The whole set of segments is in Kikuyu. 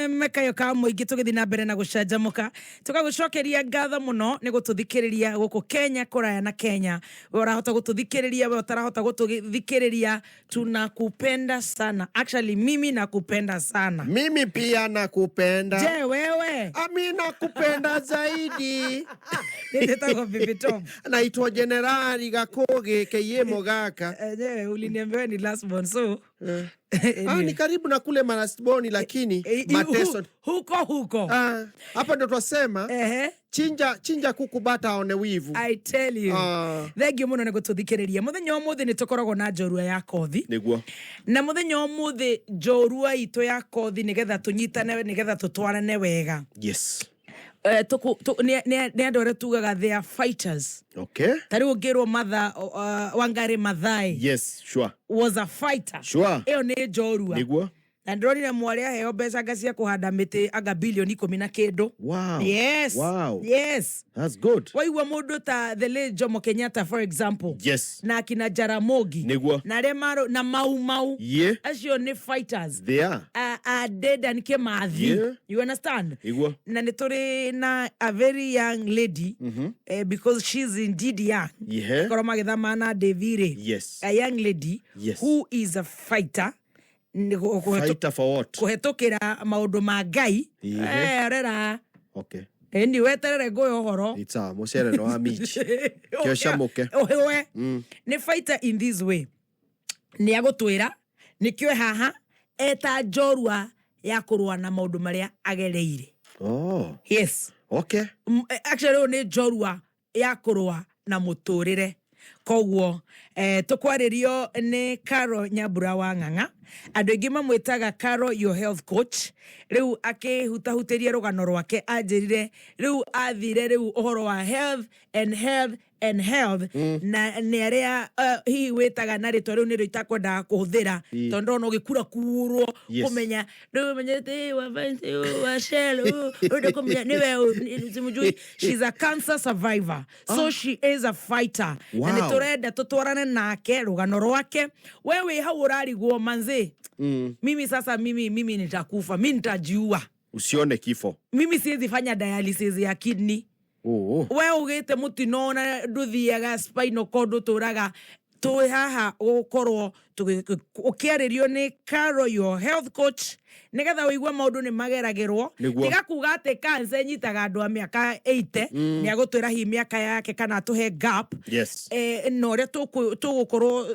Kameme ka mũingĩ, tũgĩthiĩ na mbere na gũcanjamũka, tũgagũcokeria ngatho mũno nĩ gũtũthikĩrĩria gũkũ Kenya, kũraya na Kenya. We ũrahota gũtũthikĩrĩria, we ũtarahota gũtũthikĩrĩria, tunakupenda sana. Actually, mimi nakupenda sana. Mimi pia nakupenda. Je, wewe? Ami nakupenda zaidi. Nĩtagwo Baby Tom. Naitwa Jenerali Gakugi Keye Mogaka. Enyewe uliniambia wewe ni last born, so Ah, ni karibu na kule Marasboni, lakini mateso huko huko. Ah, hapa ndo twasema chinja chinja kuku bata aone wivu. I tell you. Ah. Thengiũ mũno nĩ gũtũthikĩrĩria. Mũthenya wa ũmũthĩ nĩ tũkoragwo na njorua ya kothi. Na mũthenya wa ũmũthĩ njorua itũ ya kothi, nĩgetha tũnyitane, nĩgetha tũtwarane wega. Nĩ andũ arĩa tugaga they are fighters. Ta rĩu ũngĩrwo Martha, Wangari Maathai was a fighter. Ĩyo nĩ njorua. Na ndĩronire mwarĩ aheo mbeca anga cia kũhanda mĩtĩ, anga bilioni 10 na kĩndũ. Yes. Yes. That's good. Waigua mũndũ ta the late Jomo Kenyatta, for example, na akina Jaramogi na arĩa na Mau Mau, acio nĩ fighters. They are. A Dedan Kimathi. You understand? Na nĩ tũrĩ na a very young lady, because she's indeed young. Korwo magĩthama na Devi rĩ. A young lady who is a fighter. Nĩ Fighter for what? Kũhetũkĩra maũndũ ma Ngai. Rera. Ĩni weterere ngũĩ ũhoro. It's a mucere no wa michi. Kĩo camuke. We nĩ fighter in this way, nĩ agũtwĩra nĩkĩo haha eta njorua ya kũrũa na maũndũ marĩa agereire. Yes. Actually, ũyũ nĩ njorua ya kũrũa na mũtũrĩre. Koguo tũkwarĩrio nĩ Caro Nyambura wa Ng'ang'a, andũ aingĩ mamwĩtaga Caro your health coach. Rĩu akĩhutahutĩria rũgano rwake, anjĩrire rĩu athire rĩu ũhoro wa health and health and health, na nĩ arĩa hihi wĩtaga na rĩtwa rĩu nĩrĩo itakwendaga kũhũthĩra, tondũ ndona ũgĩkura kurwo kũmenya rĩu ũmenyete wa Fancy, wa Shell, ũrenda kũmenya nĩwe simjui. She's a cancer survivor, so she is a fighter. Na nĩ tũrenda tũtwarane nake rũgano rwake. We wĩ hau ũrarigwo, manzi, mimi sasa, mimi nitakufa, mi nitajiua. Usione kifo. Mimi siwezi fanya dialysis ya kidney. We ugite mutino na nduthiaga spinal cord, uturaga twi haha gukorwo ukiarĩrio nĩ Caro your health coach, nigetha ũigue maũndũ nĩ mageragĩrwo. Tiga kuga atĩ cancer ĩnyitaga andũ a mĩaka 80. Nĩ agũtwĩra hihi mĩaka yake kana atũhe gap. Na ũrĩa tũgũkorwo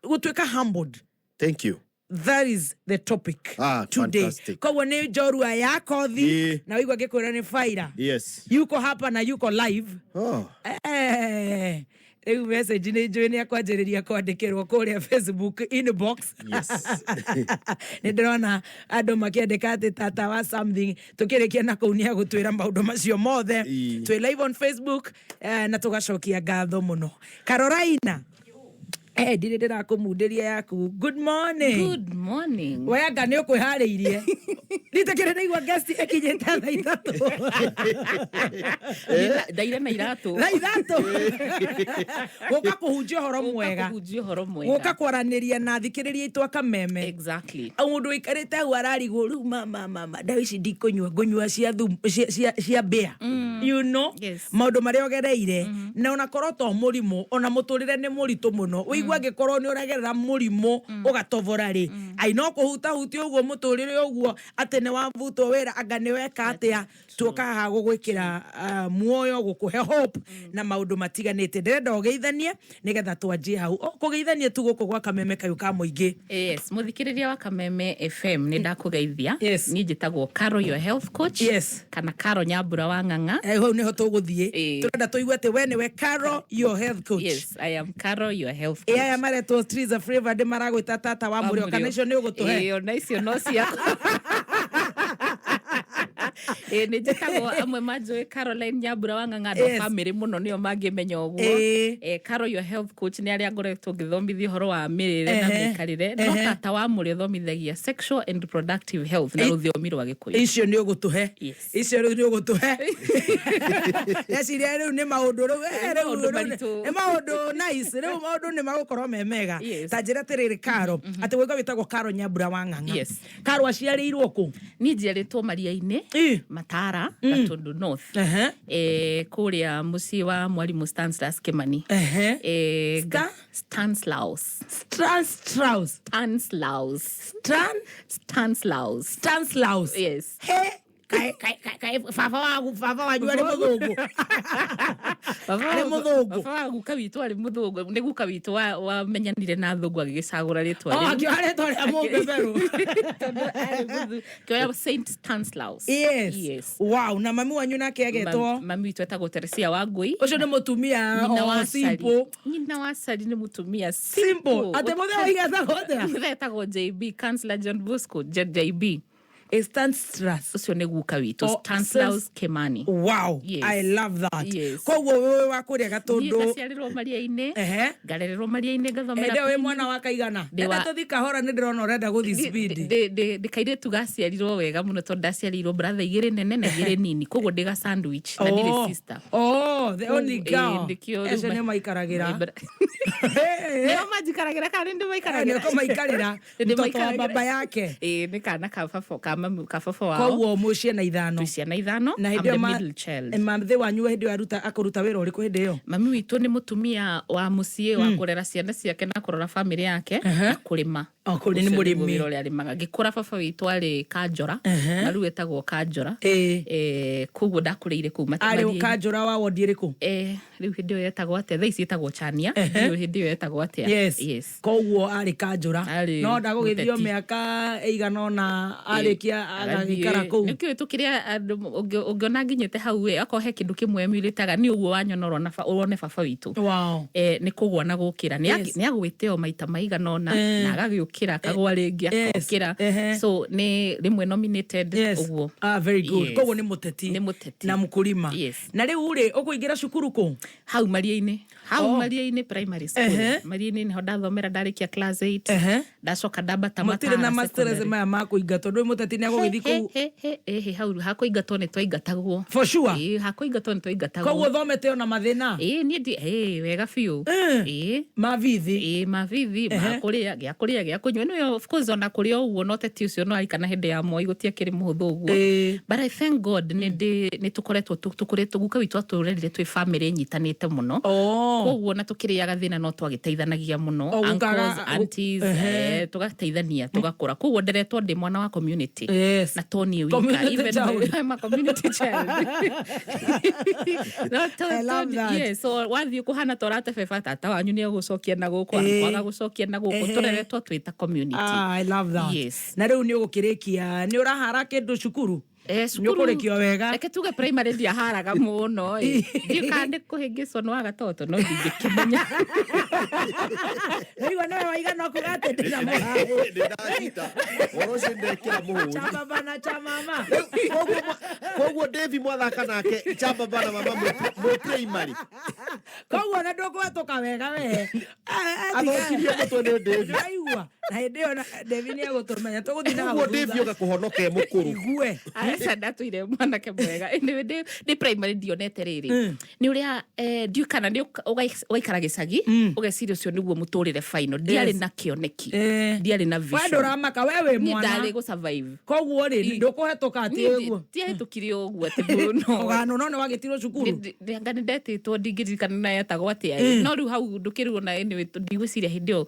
gũtuĩka humbled. Thank you. That is the topic today. Fantastic. Koguo nĩ njorua ya kothi. Na wĩigua ngĩkwĩra nĩ faira. Yuko hapa na yuko live. Rĩu message nĩ njũĩ nĩ akwanjĩrĩria kwandĩkĩrwo kũrĩa Facebook inbox. Nĩ ndĩrona andũ makĩandĩka atĩ tata wa something. Tũkĩrĩkia na kũu nĩ agũtwĩra maũndũ macio mothe. Twĩ live on Facebook, na tũgacokia ngatho mũno. Carolina, ndirĩ ndĩrakũmundĩria yaku. Good morning. Good morning. We anga nĩ ũkwĩharĩirie? Ritakĩrĩ ndaigua guest ĩkinyĩte thaa 3. Ndaire na iratũ. Thaa 3 gũka kũhunjia ũhoro mwega. Kũhunjia ũhoro mwega. Gũka kwaranĩria na thikĩrĩria itũ akameme. Mũndũ ũikarĩte hau ararigwo rĩu, mama mama, ndawa ici ndikũnyua, ngũnyua cia thumu, cia mbĩa, you know. Maũndũ marĩa ũgereire, na onakorwo to mũrimũ, ona mũtũrĩre nĩ mũritũ mũno. Ũigua angĩkorwo nĩ ũragerera mũrimũ ũgatobora rĩ, ai no kũhutahutia ũguo mũtũrĩre ũguo atĩ nĩ wabutwo wĩra, anga nĩ weka atĩa, tuoka haha gũgwĩkĩra muoyo, gũkũhe hope na maũndũ matiganĩte. Ndĩrenda ũgeithanie nĩgetha twanjie hau, o kũgeithanie tu gũkũ gwa Kameme kayũ ka mũingĩ. Yes, mũthikĩrĩria wa Kameme FM, nĩ ndakũgeithia. Niĩ njĩtagwo Caro your health coach. Kana Caro Nyambura wa Ng'ang'a. Hau nĩho tũgũthiĩ. Tũrenda tũigue atĩ we nĩwe Caro your health coach. Yes, I am Caro your health coach. Ĩ aya maretwo Trees of Flavor ndĩ maragwĩta tata wa mũrĩo, kana icio nĩ ũgũtũhe? Ĩĩ, ona icio no ciakwa. Ĩ, nĩ njĩtagwo, amwe manjũĩ Caroline Nyambura wa Ng'ang'a, andũ a famĩlĩ mũno nĩo mangĩmenya ũguo. Caro your health coach nĩ arĩa ngoretwo ngĩthomithia ũhoro wa mĩrĩre na mĩikarĩre, no tata wa mũrĩ ũthomithagia sexual and reproductive health na rũthiomi rwa Gĩkũyũ. Icio nĩ ũgũtũhe. Yes. Icio rĩu nĩ ũgũtũhe. Ndeciria rĩu nĩ maũndũ rĩu Nĩ rĩu maũndũ rĩu maritũ. Nĩ maũndũ nice, rĩu maũndũ nĩ magũkorwo me mega. Ta njĩra atĩrĩrĩ Caro, atĩ wĩga wĩtagwo Caro Nyambura wa Ng'ang'a. Yes. Caro aciarĩirwo kũ? Niĩ njiarĩtwo Maria-inĩ, Matara, Gatundu North. Kũrĩa mũciĩ wa mwarimũ Stanislas Kimani. Stanislaus. Stanislaus. Stanislaus. Stan? Stanislaus. Stanislaus. Yes. He kai kai kai kai baba wagu, baba wanyu arĩ mũthũngũ? Arĩ mũthũngũ? Baba wa guka witũ arĩ mũthũngũ. Nĩ guka witũ wamenyanire na thũngũ agĩgĩcagũra rĩtwa Oh, rĩu. Akĩoya rĩtwa rĩa mũbeberu. Tondũ arĩ mũthũngũ. Kĩoya Saint Stanislaus. Yes. Wow, na mami wanyu nake agetwo? Mami witũ etagwo Teresia Wangui. Ũcio nĩ mũtumia Nyina o wa simple. Cari. Nyina wa Cari nĩ mũtumia Simple. Atĩ mũthee wa igetagwo atĩa? Mũthee etagwo JB, Councillor John Bosco JB. Stanislas. Ũcio nĩ guka witũ. Oh, Stanislaus Kimani. Wow. Yes. I love that. Yes. Koguo wewe wa kũrĩa Niĩ Gatũndũ. ngaciarĩrwo Maria-inĩ, ngarererwo Maria-inĩ, ngathomera Hĩndĩ ĩyo wĩ primary. mwana wa kaigana? Ndĩ Enda tũthi kahora, nĩ ndĩrona ũrenda gũthi speed. Ndĩ kairĩtu gaciarirwo wega mũno, tondũ ndaciarĩirwo brother igĩrĩ nene na igĩrĩ nini, koguo ndĩ ga sandwich na ndirĩ sister. Oh, the only girl. Nĩkĩo rĩu Acio nĩ maikaragĩra. Nĩo manjikaragĩra kana nĩ ndĩmaikaragĩra? Nĩo maikarĩra. Nĩ Mtoto wa ndĩmaikaragĩra. baba yake. Ĩĩ, nĩ kana ka baba, ka mami, ka baba wao. Koguo mwĩ ciana ithano. Twĩ ciana ithano. Na I'm hĩndĩ the ĩyo middle child. Mathĩ wanyu hĩndĩ ĩyo aruta akũruta wĩra ũrĩkũ hĩndĩ ĩyo? Mami witũ nĩ mũtumia wa mũciĩ, wa kũrera ciana ciake na kũrora famĩlĩ yake na kũrĩma. O, kũrĩ nĩ Ũcio nĩguo mũrĩmi. wĩra ũrĩa arĩmaga. Ngĩkũra baba witũ arĩ kanjora, na rĩu etagwo kanjora. Koguo ndakũrĩire kũu Arĩ Maria-inĩ. kanjora wa wondi ĩrĩkũ? Rĩu hĩndĩ ĩyo yetagwo atĩa? Thaa ici ĩtagwo Chania. Rĩu hĩndĩ ĩyo yetagwo atĩa? Yes. Yes. Koguo arĩ kanjũra. Arĩ No ndagũgĩthio mũteti. mĩaka ĩigana ũna arĩkia agagĩikara kũu. Nĩkĩo tũkĩrĩa andũ ũngĩona nginyĩte hau ĩ, akorwo he kĩndũ kĩmwe emulĩtaga nĩ ũguo wanyona ũrona ũrone baba witũ. Nĩ kũgwa na gũkĩra. Nĩ agwĩte o maita maigana ũna, na agagĩũkĩra, akagwa rĩngĩ, akokĩra. So nĩ rĩmwe nominated ũguo. Ah, very good. Yes. Koguo nĩ mũteti. Nĩ mũteti. Na mũkũrima. Yes. Na rĩu rĩ, ũkũingĩra cukuru kũ? Hau Maria-inĩ. Hau Maria-inĩ primary school. Maria-inĩ nĩho ndathomera ndarĩkia class 8. Ndacoka ndambata Mũtirĩ na Matara mastress secondary. maya ma kũingatwo, ndũĩ mũteti nĩ agũgĩthiĩ kũu. He, he, he, he, hau hakũingatwo nĩ twaingatagwo. For sure. Ĩĩ, hakũingatwo nĩ twaingatagwo. Koguo thomete ona mathĩna. Ĩĩ, niĩ ndi, ĩĩ, wega biũ. Ĩĩ. Mabithi. Ĩĩ, mabithi, ma kũrĩa, gĩa kũrĩa, gĩa kũnyua. Nĩwe, of course, ona kũrĩa ũguo, no teti ũcio no arikana hĩndĩ ya Moi gũtiakĩrĩ mũhũthũ ũguo. But I thank God nĩ ndĩ, nĩ tũkoretwo tũkũrĩtwo, guka witũ atũrerire twĩ family ĩnyitanĩte mũno. Koguo ona tũkĩrĩaga thĩna no twagĩteithanagia mũno. O, guka Uncles, aunties, tũgateithania, tũgakũra. Koguo nderetwo ndĩ mwana wa community. Na to niĩ wika. Community Even child. I'm a community child. No, I love that. yeah, so wathiĩ kũhana ta ũratebeba, tata wanyu nĩ egũcokia na gũkũ, kwaga gũcokia na gũkũ. Tũreretwo twĩ ta community. Ah, I love that. Yes. Na rĩu nĩ ũgũkĩrĩkia, nĩ ũrahara kĩndũ cukuru? Cukuru Nĩ ũkũrĩkio wega? Reke tuge primary ndiaharaga mũno, ĩ. Ndiũĩ kana nĩ kũhĩngĩcwo nĩ wa gatoto, no ndingĩkĩmenya. Rĩu nĩwe waigana kuga atĩ ndĩna mũhahĩ. Nĩ ndanyita. Ũhoro ũcio ndekĩra mũhũri. Cha baba na cha mama. Koguo Davy mwathaka nake cha baba na mama mwĩ primary. Koguo na ndũkũhetũka wega we. Athũkirie mũtwe nĩ Davy. Ndĩraigua. Na hĩndĩ ĩyo Davy nĩ egũtũmenya. Tũgũthiĩ na hau Koguo Davy thutha. oka kũhonoka e mũkũrũ. Igue. Aca, ndatũire mwanake mwega. Anyway, ndĩ primary ndionete rĩrĩ. Nĩ ũrĩa, ndiũĩ kana nĩ ũgaikara gĩcagi, ũgeciria ũcio nĩguo mũtũrĩre final. Ndiarĩ na kĩoneki. Ndiarĩ na We vision. ndũramaka, we wĩ Niĩ mwana. ndarĩ gũ survive. Koguo rĩ, ndũkũhetũka atĩ Niĩ ũguo. ndiahĩtũkire ũguo atĩ mũno. Ũganwo no nĩ wagĩtirwo cukuru. Anga nĩ ndetĩtwo, ndingĩririkana na yetagwo atĩa. No rĩu hau ndũkĩrwo na anyway, ndigwĩciria hĩndĩ ĩyo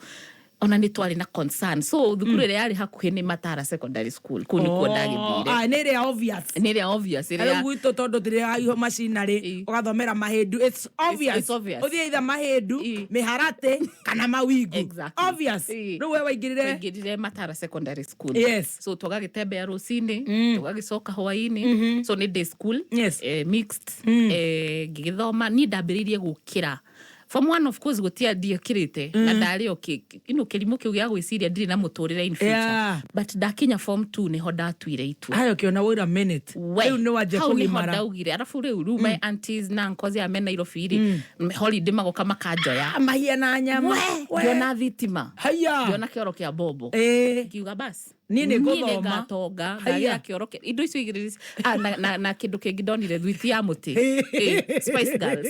ona nĩ twarĩ na concern. So thukuru ĩrĩa yarĩ hakuhĩ nĩ Matara Secondary School. Kũu nĩkuo ndagĩthire. Ah, nĩ ĩrĩa obvious. Nĩ ĩrĩa obvious, ĩrĩa Rĩu gwitũ tondũ tũrĩ macinarĩ, ũgathomera mahĩndu. It's obvious. It's obvious. Ũthiĩ either mahĩndu, mĩharatĩ kana mawingu. Exactly. Obvious. Rĩu we waingĩrire? Waingĩrire Matara Secondary School. Yes. So tũgagĩtembea rũcinĩ, tũgagĩcoka hwaĩ-inĩ. So nĩ day school. Yes. Mixed. Ngĩgĩthoma. Niĩ ndambĩrĩirie gũkĩra Form one, of course, gutia ndiakirite na ndarĩ o kĩrimũ kĩu gĩa gwĩciria ndirĩ na mũtũrĩre in future. But ndakinya form two nĩho ndatuire itua. Hayo kĩona, wait a minute. We, Rĩu nĩ wanjia hau nĩho kũgimara. Ndaugire arabu rĩu my aunties na uncles ya me Nairobi rĩ, holiday magoka makanjoya. Mahia na nyama. We, ngĩona thitima. Haya. Ngĩona kĩoro kĩa bobo. Ngiuga bas, Niĩ nĩ ngũthoma. Ngatonga. Haiya. Ngagĩa kĩoro kĩa indo icio igĩrĩ, na kĩndũ kĩngĩ ndonire, thwiti ya mũtĩ. Spice Girls.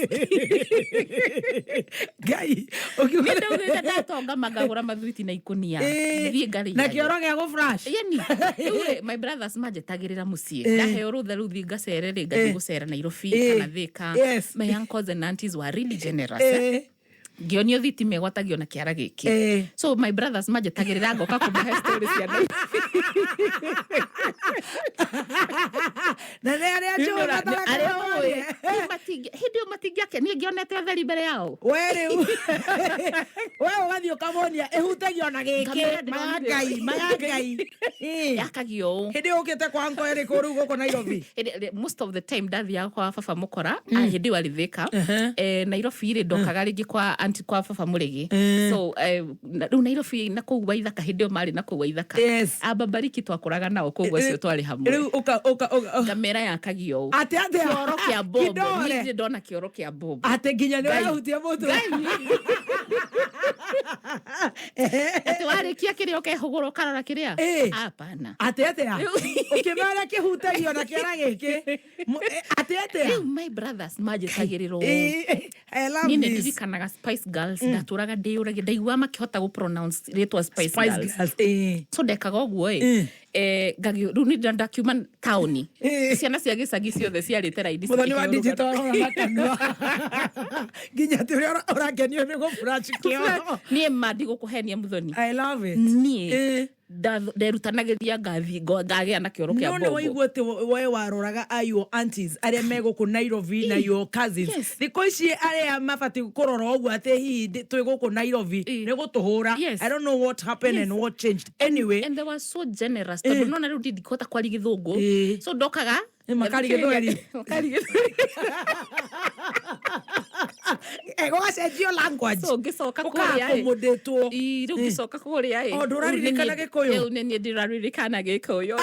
Ngai, ũkiuga. Niĩ ndaugĩte ndatonga mangagũra mathwiti na ikũnia, thiĩ ngarĩa. Na kĩoro gĩa gũ flash. Yani rĩu rĩ, my brothers manjetagĩrĩra mũciĩ, ndaheo rũtha rĩu thiĩ ngacere rĩ, ngathiĩ gũcera Nairobi kana Thika. My uncles and aunties were really generous, eh. Ngĩonio thitima ĩgwatagio na kĩara gĩkĩ. So my brothers manjetagĩrĩra ngoka kũmahe story cia Nairobi. Na nĩ arĩa njũĩ. Arĩa ũĩ. Rĩu hĩndĩ ĩyo matingĩake niĩ ngĩonete ũtheri mbere yao. We rĩu we ũgathiĩ ũkamonia ĩhutagio na gĩkĩ. Ngamĩra Maya. ndĩronire. Ngai, maya Ngai. Yakagio ũũ. Hĩndĩ ĩyo ũkĩte kwa nko ĩrĩkũ rĩu gũkũ Nairobi? Most of the time ndathiaga kwa baba mũkora, hĩndĩ ĩyo arĩ Thika. Nairobi rĩ, ndokaga rĩngĩ kwa auntie, kwa baba mũrĩgi. So rĩu Nairobi na kũu Waithaka, hĩndĩ ĩyo marĩ na kũu Waithaka. Ababariki twakũraga nao kũu, acio twarĩ hamwe. Rĩu ũka ũka ũka Ngamĩra yakagio ũũ. Atĩ atĩa? Kĩoro kĩa bobo. Kidole. Niĩ ndirĩ ndona kĩoro kĩa bobo. Atĩ nginya nĩ Ngai. ũrahutia mũtwe. Atĩ warĩkia kĩrĩa ũkehũgũra ũkarora kĩrĩa. Hapana. Atĩ atĩa? Ũkĩmera kĩhutagio na kĩara gĩkĩ. Atĩ atĩa? Rĩu my brothers manjĩtagĩrĩra ũũ. I love Niĩ nĩ this. ndirikanaga Spice Girls, ndatũraga ndĩyũragia ndaiguaga makĩhota gũ pronounce rĩtwa Spice Spice Girls. Girls. So ndekaga ũguo ĩ, rĩu nĩ ndakiuma taũni, ciana cia gĩcagi ciothe ciarĩte raini. Mũthoni wa cikĩheo digital rũgano. arora na kanua nginya atĩ ũrĩa ũrakenio nĩ gũ flash kĩoro. Niĩ ma ndigũkũhenia, Mũthoni. I love it. Niĩ nderutanagĩria ngathi ngagĩa na kĩoro kĩa No nĩ bobo. waigua atĩ we waroraga a your aunties arĩa me gũkũ Nairobi na your cousins. Thikũ ici arĩa mabatiĩ kũrora ũguo atĩ hihi twĩ gũkũ Nairobi nĩ gũtũhũra. I don't know what happened and what changed anyway. And they were so generous tondũ nona rĩu ndingĩhota kwaria gĩthũngũ. So ndokaga Nĩ makari gĩthweri. Makari gĩthweri. Gũgacenjio language. So ngĩcoka kũrĩa ĩ. Ũka-accommodate-wo. Ĩ, rĩu ngĩcoka kũrĩa ĩ. O, ndũraririkana Gĩkũyũ? Rĩu nĩ niĩ ndĩraririkana Gĩkũyũ.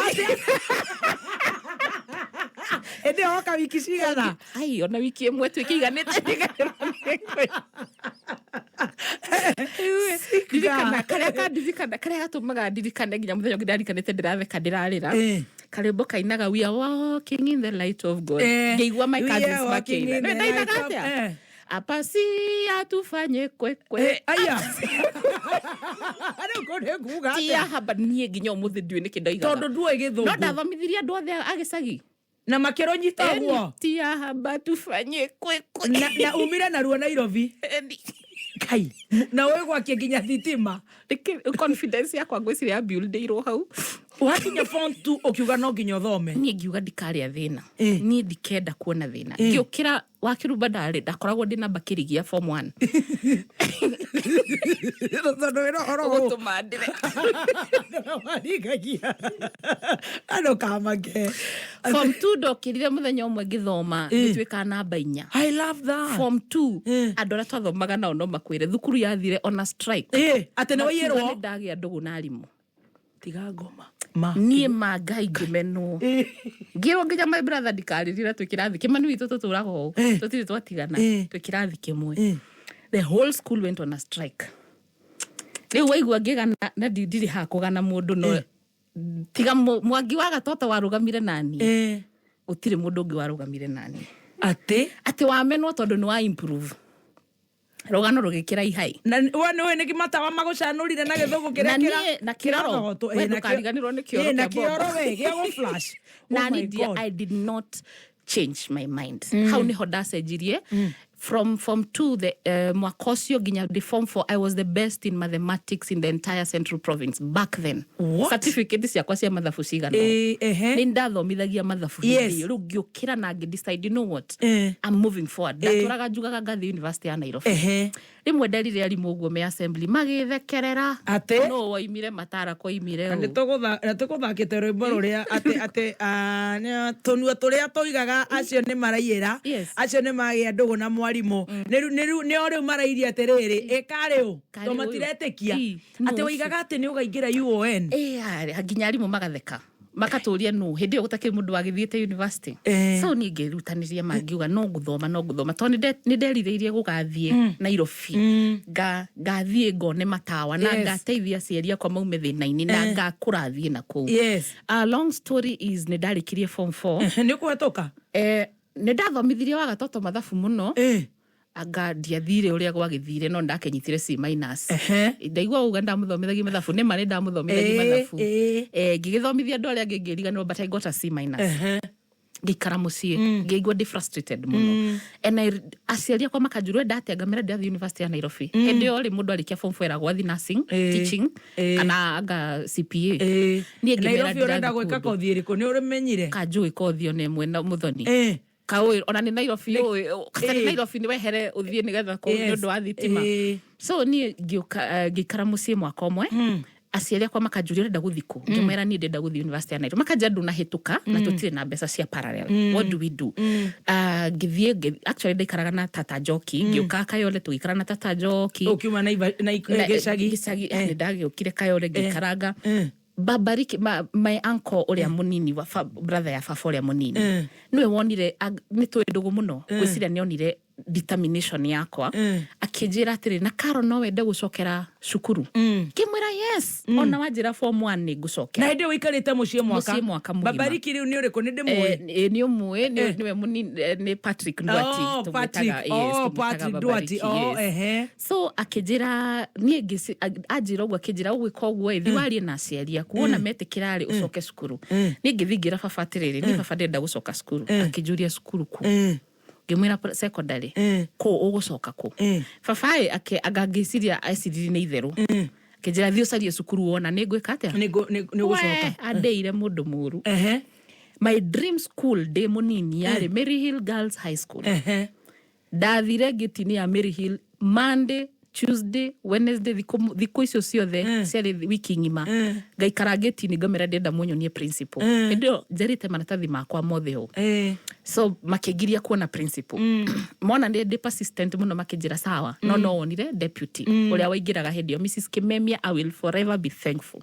Hĩndĩ ĩyo woka wiki cigana? Ai, ona wiki ĩmwe tuĩkĩiganĩte. Ndirikana karĩa kandirikana, karĩa gatũmaga ndirikane nginya mũthenya ũngĩ ndarikanĩte, ndĩratheka ndĩrarĩra. Karwĩmbo kainaga "We are walking in the light of God". Ngĩigua my We are cousins walking makĩina. in the Ndainaga light of- atĩa? Apasia tufanye kwekwe. Aya, rĩu kũ nĩ nguga Tia atĩa? haba niĩ nginya ũmũthĩ ndiũĩ nĩkĩ ndoigaga. Tondũ nduĩ No gĩthũngũ. Ndathomithirie andũ othe a gĩcagi. Na makĩrũnyita ũguo. Tia haba tufanye kwekwe. Na umire narua Nairobi. Eni. Kai, na wĩ gwakie nginya thitima. Confidence yakwa ngwĩciria yabuildĩirwo hau. Wakinya form two ũkiuga no nginya ũthome. Niĩ ngiuga ndikarĩa thĩna. Niĩ ndikenda kuona thĩna. Ngĩũkĩra wakĩrumba, ndarĩ ndakoragwo ndĩ namba kĩrigia form one. Tondũ wĩra ũhoro Ũgũtũma ndĩre. Waringagia andũ kamake. Form two ndokĩrire mũthenya ũmwe ngĩthoma, ngĩtuĩka namba 4. I love that. Form two, andũ arĩa twathomaga nao no makwĩre thukuru yathire ona strike. Atĩ nĩ Makiuga waiyĩrwo. nĩ ndagĩa ndũgũ na arimũ. Tiga ngoma ma. Niĩ ma Ngai ngĩmenwo, ngĩrwo nginya my brother ndikarĩrĩra twĩ kĩrathi kĩmani witũ tũtũraga ũũ. Tũtirĩ twatigana. Twĩ kĩrathi kĩmwe. The whole school went on a strike. Rĩu waigua ngĩgana na ndirĩ haha kũgana mũndũ, no tiga Mwangi wa Gatota warũgamire nani, gũtirĩ mũndũ ũngĩ warũgamire nani. Atĩ? Atĩ wamenwo tondũ nĩ wa improve, rũgano rũgĩkĩra ihai. Na we nĩ nĩkĩ matawa magũcanũrire na gĩthũngũ kĩrĩa Na niĩ- na kĩroro. kĩrathogotwo. We Na ndũkariganĩrwo nĩ kĩoro na kĩa bobo. kĩoro we gĩa gũ flash. Na Oh my niĩ God. I did not change my mind. Hau niho ndacenjirie from form two, the mwaka ũcio nginya the form four, I was the best in mathematics in the entire Central Province back then. What? Certificate ciakwa cia mathabu cigana Ehe. nĩ ndathomithagia mathabu hĩndĩ ĩyo. Rĩu ngĩũkĩra na ngĩ decide, you know what, I'm moving forward. Ndatũraga njugaga ngathiĩ university ya Nairobi. Rĩmwe nderire arimũ ũguo me assembly, magĩthekerera. Atĩ? No woimire matara koimire Na ũũ. na tũgũthakĩte rwĩmbo rũrĩa atĩ tũnua tũrĩa tũigaga acio nĩ maraiyĩra. Acio nĩ magĩa ndũgũ na mwarimũ. Arimũ nĩo rĩu marairie atĩrĩrĩ, ĩkarĩ ũ Karĩ to ũyũ. Matiretĩkia Ĩ, nũ atĩ ũcio? Waigaga atĩ nĩ ũgaingĩra UON. Ĩ, nginya arimũ magatheka, makatũria nũ hĩndĩ ĩyo gũtakĩrĩ mũndũ wagĩthiĩte university. So niĩ ngĩrutanĩria, mangiuga no ngũthoma, no ngũthoma, tondũ nĩ nderirĩirie gũgathiĩ Nairobi, ngathiĩ ngone matawa na ngateithia aciari akwa maume thĩna-inĩ na ngakũra thiĩ na kũu. Long story is, nĩ ndarĩkirie form 4. Nĩ ũkũhetũka? Nĩ ndathomithirie wa gatoto mathabu mũno, anga ndiathire ũrĩa gwagĩthire, no ndakĩnyitire C minus. Ndaigua uga ndamũthomithagia mathabu, nĩ ma nĩ ndamũthomithagia mathabu. Ngĩgĩthomithia andũ arĩa angĩ ngĩriganĩrwo, but I got a C minus. Ngĩikara mũciĩ, ngĩigua ndĩ frustrated mũno, and aciari akwa makanjũria, "Ũrenda atĩa?" Ngamĩra, "Ndĩrathiĩ university ya Nairobi." Hĩndĩ ĩyo rĩ, mũndũ arĩkia form 4 eragwo athi nursing, teaching kana anga CPA. Niĩ ngĩmera Nairobi ũrenda ndĩrathiĩ gwĩka kũndũ. Kothi ĩrĩkũ nĩ ũrĩmenyire? Kanjũĩ kothi ona ĩmwe na mũthoni. Kaũĩ ona nĩ Nairobi ũĩ nĩ Nairobi nĩ wehere ũthiĩ nĩgetha kũu nĩ ũndũ wa thitima. So niĩ ngĩũka, ngĩikara mũciĩ mwaka ũmwe. Aciari akwa makanjũria, "Ũrenda gũthiĩ kũ?" Ngĩmwĩra, "Niĩ ndĩrenda gũthiĩ university ya Nairobi." Makanjĩra, "Ndũnahĩtũka na tũtirĩ na mbeca cia parallel, what do we do?" Ah, ngĩthiĩ actually ndaikaraga na tata Njoki, ngĩũka Kayole, tũgĩikara na tata Njoki. Ũkiuma gĩcagi. Gĩcagi nĩ ndagĩũkire Kayole, ngĩikaranga. Babariki my uncle ũrĩa mũnini wa brother ya baba ũrĩa mũnini, nĩwe wonire nĩ tũĩ ndũgũ mũno, ngwĩciria nĩ onire determination yakwa, akĩnjĩra atĩrĩ, "Na Karo, no wende gũcokera cukuru?" Ngĩmwĩra, "Yes, ona wanjĩra form 1 nĩ ngũcokera." Na hĩndĩ ĩyo ũikarĩte mũciĩ mwaka? Mũciĩ mwaka mũgima. Babariki rĩu nĩ ũrĩkũ? Nĩ ndĩmũĩ. Nĩ ũmũĩ, nĩwe mũnini, nĩ Patrick Ndwati. Oh, Tũmwĩtaga, Patrick. yes, Oh, tũmwĩtaga Patrick Babariki, Duarte. Oh, yes. So akĩnjĩra niĩ anjĩra ũguo, akĩnjĩra, "Ũgwĩka ũguo ĩ, thiĩ warie na aciari aku, wona metĩkĩra rĩ, ũcoke cukuru." Niĩ ngĩthiĩ ngĩra baba atĩrĩrĩ, "Niĩ baba ndĩrenda gũcoka cukuru." Akĩnjũria, "Cukuru kũ?" Ngĩmwĩra, "Secondary." "Kũ ũgũcoka kũ?" Baba ĩ anga ngĩciria eciririe nĩ itherũ. Akĩnjĩra, "Thiĩ ũcarie cukuru wona nĩ ngwĩka atĩa." Nĩ ũgũcoka. We, andĩire mũndũ mũru. My dream school ndĩ mũnini yarĩ Maryhill Girls High School. Ndathire ngĩti-inĩ ya Maryhill Monday, Tuesday, Wednesday, thikũ icio ciothe ciarĩ wiki ng'ima, ngaikara ngĩti-inĩ, ngamĩra, "Ndĩrenda mũnyonie principal." Hĩndĩ ĩyo njarĩte maratathi makwa mothe ũũ. So makĩngiria kuona principal. Mona nĩ ndĩ persistent mũno, makĩnjĩra sawa, no no wonire deputy ũrĩa waingĩraga hĩndĩ ĩyo, Mrs Kimemia. I will forever be thankful.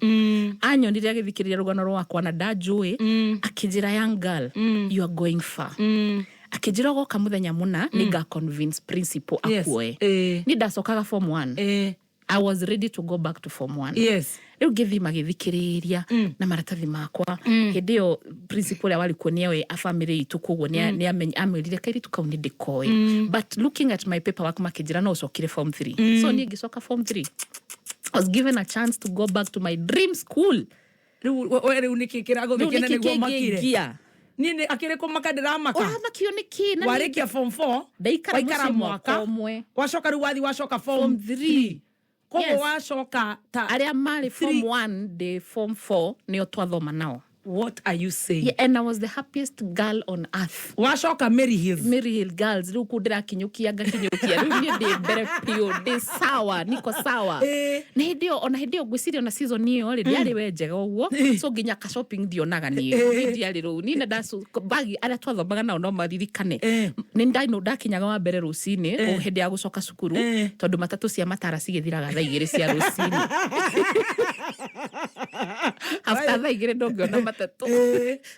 Anyonire agĩthikĩrĩria rũgano rwakwa na ndanjũĩ, akĩnjĩra, "Young girl, you are going far." Akĩnjĩra, "Ũgoka mũthenya mũna, nĩ nga convince principal akuoe." Niĩ ndacokaga form 1. I was ready to go back to form 1. Rĩu ngĩthiĩ, magĩthikĩrĩria na maratathi makwa. Hĩndĩ ĩyo principal ũrĩa warĩ kuo nĩoĩ a family itũ, koguo amwĩrire kairĩtu kau nĩ ndĩkoĩ, but looking at my paperwork, makĩnjĩra no ũcokire form 3. So niĩ ngĩcoka form 3. I was given a chance to go back to my dream school. Rĩu we rĩu nĩkĩ Rĩu kĩragũthĩkia na nĩkĩ nĩguo makire? kĩngĩngia? Niĩ nĩ akĩrĩ kũmaka ndĩramaka. Ũramakio nĩkĩ? Na Warĩkia form 4, Ndaikara waikara mũciĩ mwaka mwaka ũmwe. Wacoka rĩu wathi wacoka form form 3. Koguo wacoka ta Arĩa marĩ form 1 ndĩ form 4 nĩo twathoma nao. What are you saying? Yeah, and I was the happiest girl on earth. Wacoka Mary Hills. Mary Hill Girls, rĩu kuu ndĩrakinyũkia, ngakinyũkia, rĩu niĩ ndĩ mbere biũ, ndĩ sawa, niko sawa. Na hĩndĩ ĩyo, ona hĩndĩ ĩyo ngwĩciria ona season ĩyo rĩ, ndiarĩ we njega ũguo, so nginya ka shopping ndionaga niĩ. Niĩ ndiarĩ rũu niĩ na bagi, arĩa twathomaga nao no maririkane. Nĩ ndaino ndakinyaga wa mbere rũcinĩ o hĩndĩ ya gũcoka cukuru, tondũ matatũ cia matara cigĩthiraga thaa 2 cia rũcinĩ. After thaa 2 ndũngĩona matatũ.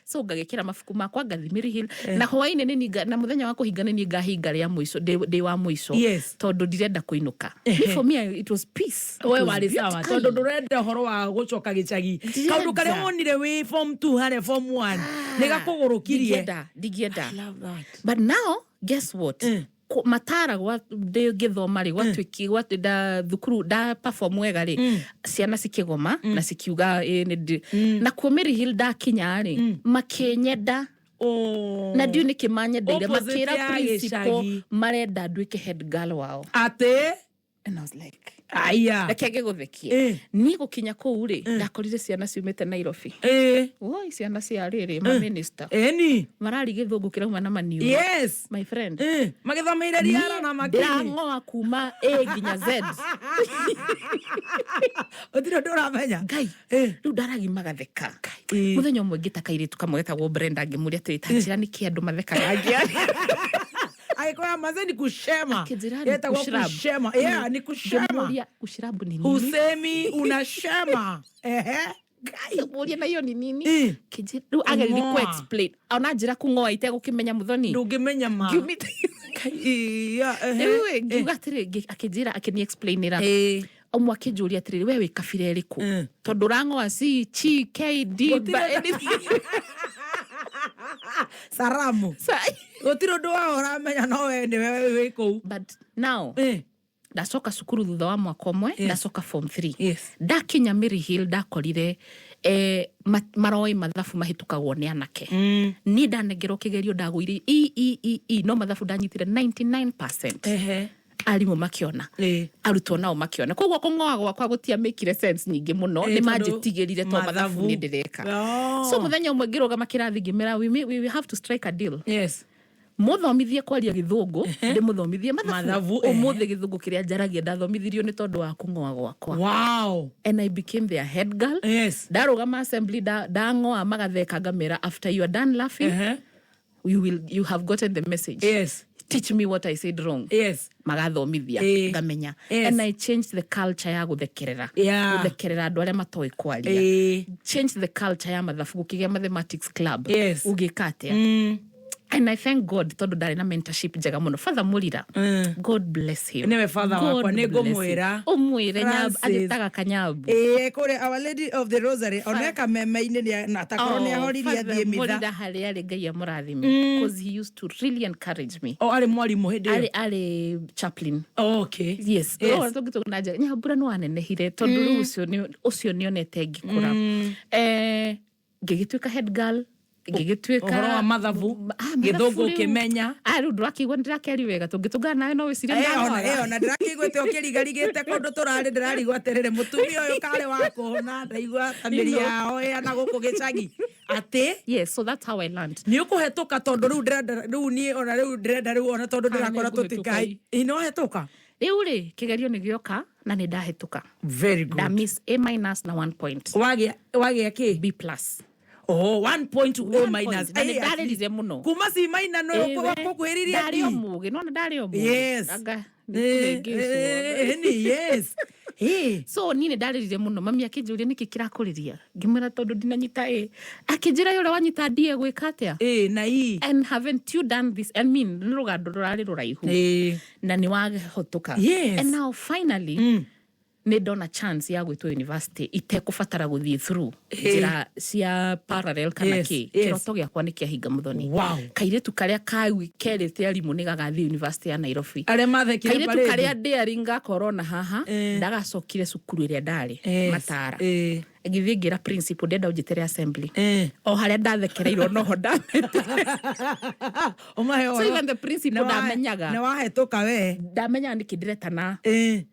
So ngagĩkĩra mabuku makwa, ngathi Mary Hill, na hwainĩ nĩ niĩ na mũthenya wa kũhinga nĩ niĩ ngahinga rĩa mũico, ndĩ wa mũico, tondũ ndirenda kũinũka. For me, it was peace. It We was warĩ sawa beautiful. tondũ ndũrenda ũhoro wa gũcoka gĩcagi. Ndirenda. Kaũndũ karĩa wonire wĩ form 2 harĩa form 1 nĩ gakũgũrũkirie. Ndingĩenda, ndingĩenda. Love that. But now guess what? Matara gwa ndĩ ngĩthoma rĩ, gwatuĩki nda thukuru nda perform wega rĩ, ciana cikĩgoma na cikiuga ĩ nĩ na kuo Mary Hill ndakinya rĩ, makĩnyenda. Oh. Na ndiũ nĩkĩ manyendeire. Opposite Makĩra ya principal gĩcagi. marenda nduĩke head girl wao. Atĩ? And I was like, Aya. reke ngĩgũthekie. Niĩ gũkinya kũu rĩ, ndakorire ciana ciumĩte Nairobi. Woi, ciana cia rĩrĩ maminista Eni. marari gĩthũngũ kĩrauma na maniũrũ. My friend, Magĩthomeire riara na makini. Ndĩrang'oa kuma A nginya Z. Ũtirĩ ũndũ ũramenya. Ngai. Rĩu ndaragi magatheka. Mũthenya ũmwe ngĩta kairĩtu kamwe getagwo Brenda, ngĩmũria atĩrĩ, "Ta njĩra nĩkĩ andũ mathekaga ngĩaria?" Agĩkoya maze ni kushema. Akĩnjĩra ni Yetagwo kushrub. kushema. Yeah, ni kushema. Ngĩmũria kushrabu ni nini? Husemi unashema. Ehe. Ngai. Ngĩmũria na hiyo ni nini? Rĩu ageririe Kũng'oa. ku explain ona njĩra kũng'oa itegũkĩmenya mũthoni. Ndũngĩmenya ma. Ngiumĩte Ngai, yeah, ehe. rĩu ĩ, ngiuga atĩrĩ akĩnjĩra akĩni explainĩra. Ũmwe akĩnjũria atĩrĩrĩ, we wĩ kabira ĩrĩkũ? Tondũ ũrang'oa C Ch K D Gũtirĩ ba anything. Saramu. Gũtirĩ ũndũ wao ũramenya no we nĩwe wĩ kũu. But now ndacoka cukuru thutha wa mwaka ũmwe, ndacoka form 3. Ndakinya Mary Hill ndakorire maroĩ mathabu mahĩtũkagwo nĩ anake. Niĩ ndanengerwo kĩgerio ndagũire E E E E, no mathabu ndanyitire 99%. Arimũ makĩona, arutwo nao makĩona, koguo kũng'oa gwakwa gũtiamĩkire sense nyingĩ mũno. Nĩ Tondũ manjĩtigĩrire to mathabu mathabu. nĩ ndĩreka. So mũthenya ũmwe ngĩrũgama kĩrathi ngĩmera, we have to strike a deal. Mũthomithie kwaria gĩthũngũ, ndĩmũthomithie mathabu. Mathabu, Ũmũthĩ gĩthũngũ kĩrĩa njaragia ndathomithirio nĩ tondũ wa kũng'oa gwakwa. And I became their head girl. Ndarũgama assembly ndang'oa magatheka, ngamera, "After you are done laughing, you have gotten the message. Teach me what I said wrong." Magathomithia, ngamenya. And I changed the culture ya gũthekerera, gũthekerera andũ arĩa matoĩ kwaria. Change the culture ya mathabu, gũkĩgĩa mathematics club. Ũgĩka atĩa? And I thank God tondũ ndarĩ na mentorship njega mũno. Father Mũrira, God bless him. Nĩwe father God wakwa, nĩ bless him. ngũmwĩra. Ũmwĩre Nyambu. Francis. Agĩtaga Kanyambu. Ĩĩ, kũrĩa Our Lady of the Rosary oneka meme-inĩ na takorwo nĩ ahoririe Father athiĩ mitha. Mũrira harĩa arĩ, Ngai amũrathime, because he used to really encourage me. O arĩ mwarimũ hĩndĩ ĩyo? Arĩ chaplain. Oh, okay. Yes. Tũngĩtũgna njega Nyambura nĩ wanenehire tondũ rĩu ũcio nĩonete ngĩkũra. Ngĩgĩtuĩka head girl, ngĩgĩtuĩka Ũhoro wa mathabu, Ah, mathabu gĩthũngũ rĩu. ũkĩmenya. Ah, rĩu ndũrakĩigua nĩndĩrakĩaria wega, tũngĩtũngana nawe no wĩcirie Ona ndanwaga. ona ndĩrakĩiguĩte ũkĩrigarigĩte kũndũ tũrarĩ, ndĩrarigwo atĩrĩrĩ, mũtumia ũyũ karĩ wa kũhũna, ndaigua ta mĩri yao ĩana gũkũ gĩcagi atĩ. Yes, so that's how I learned. Nĩ ũkũhetũka tondũ rĩu ndĩrenda rĩu niĩ ona rĩu ndĩrenda rĩu ona tondũ Kana ndĩrakora nĩngũhĩtũka. tũtikai ĩ no hetũka. Rĩu rĩ, kĩgerio nĩ gĩoka na nĩ ndahĩtũka. Very good. Nda miss A minus na 1 point. Wagĩa kĩ? B plus. Oh, 1 point to A One minus. point. Na nĩ ndarĩrire mũno. Kuma C minus no kũkuhĩrĩria. Ndarĩ o mũgĩ nona, ndarĩ o mũgĩ. Anga nĩkũhĩngĩcwo. Ni yes. So niĩ nĩ ndarĩrire mũno, mami akĩnjũria nĩkĩ kĩrakũrĩria, ngĩmwĩra tondũ ndinanyita A, akĩnjĩra ũrĩa wanyita D egwĩka atĩa? Na E. And haven't you done this? I mean, nĩ rũgando rũrarĩ rũraihu na nĩ wahũtũka. And now finally nĩ ndona chance ya gwĩtwo university itekũbatara gũthiĩ through njĩra cia parallel kana kĩ. Kĩroto gĩakwa nĩ kĩahinga mũthoni. Kairĩtu karĩa kau kerĩte arimũ nĩ gagathiĩ university ya Nairobi. Arĩa mathekire Kairĩtu parade. karĩa ndĩari ngakorwo na haha ndagacokire cukuru ĩrĩa ndarĩ matara, ngĩthiĩ ngĩra principal ndenda ũnjĩtĩre assembly. O harĩa ndathekereirwo noho ndamete. Ũmahe So ũhoro. even the principal ndamenyaga. Nĩ wahĩtũka we. Ndamenyaga nĩkĩ ndĩretana.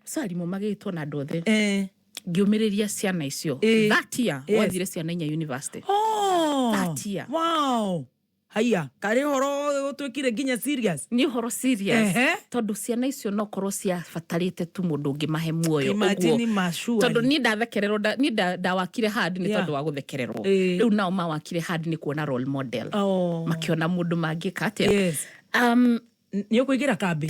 So arimũ magĩtwo na andũ othe, ngĩũmĩrĩria ciana icio. That year gwathire ciana inya university. Oh. That year. Wow. Haiya, karĩ ũhoro ũtuĩkire nginya serious. Nĩ ũhoro serious. Tondũ ciana icio no korwo ciabatarĩte tu mũndũ ũngĩmahe muoyo Imagine ũguo. ma surely. Tondũ niĩ ndathekererwo niĩ ndawakire hard nĩ tondũ wa gũthekererwo. Rĩu nao mawakire hard nĩ kuona role model. Makĩona mũndũ mangĩka atĩa. Nĩ ũkũingĩra kambĩ?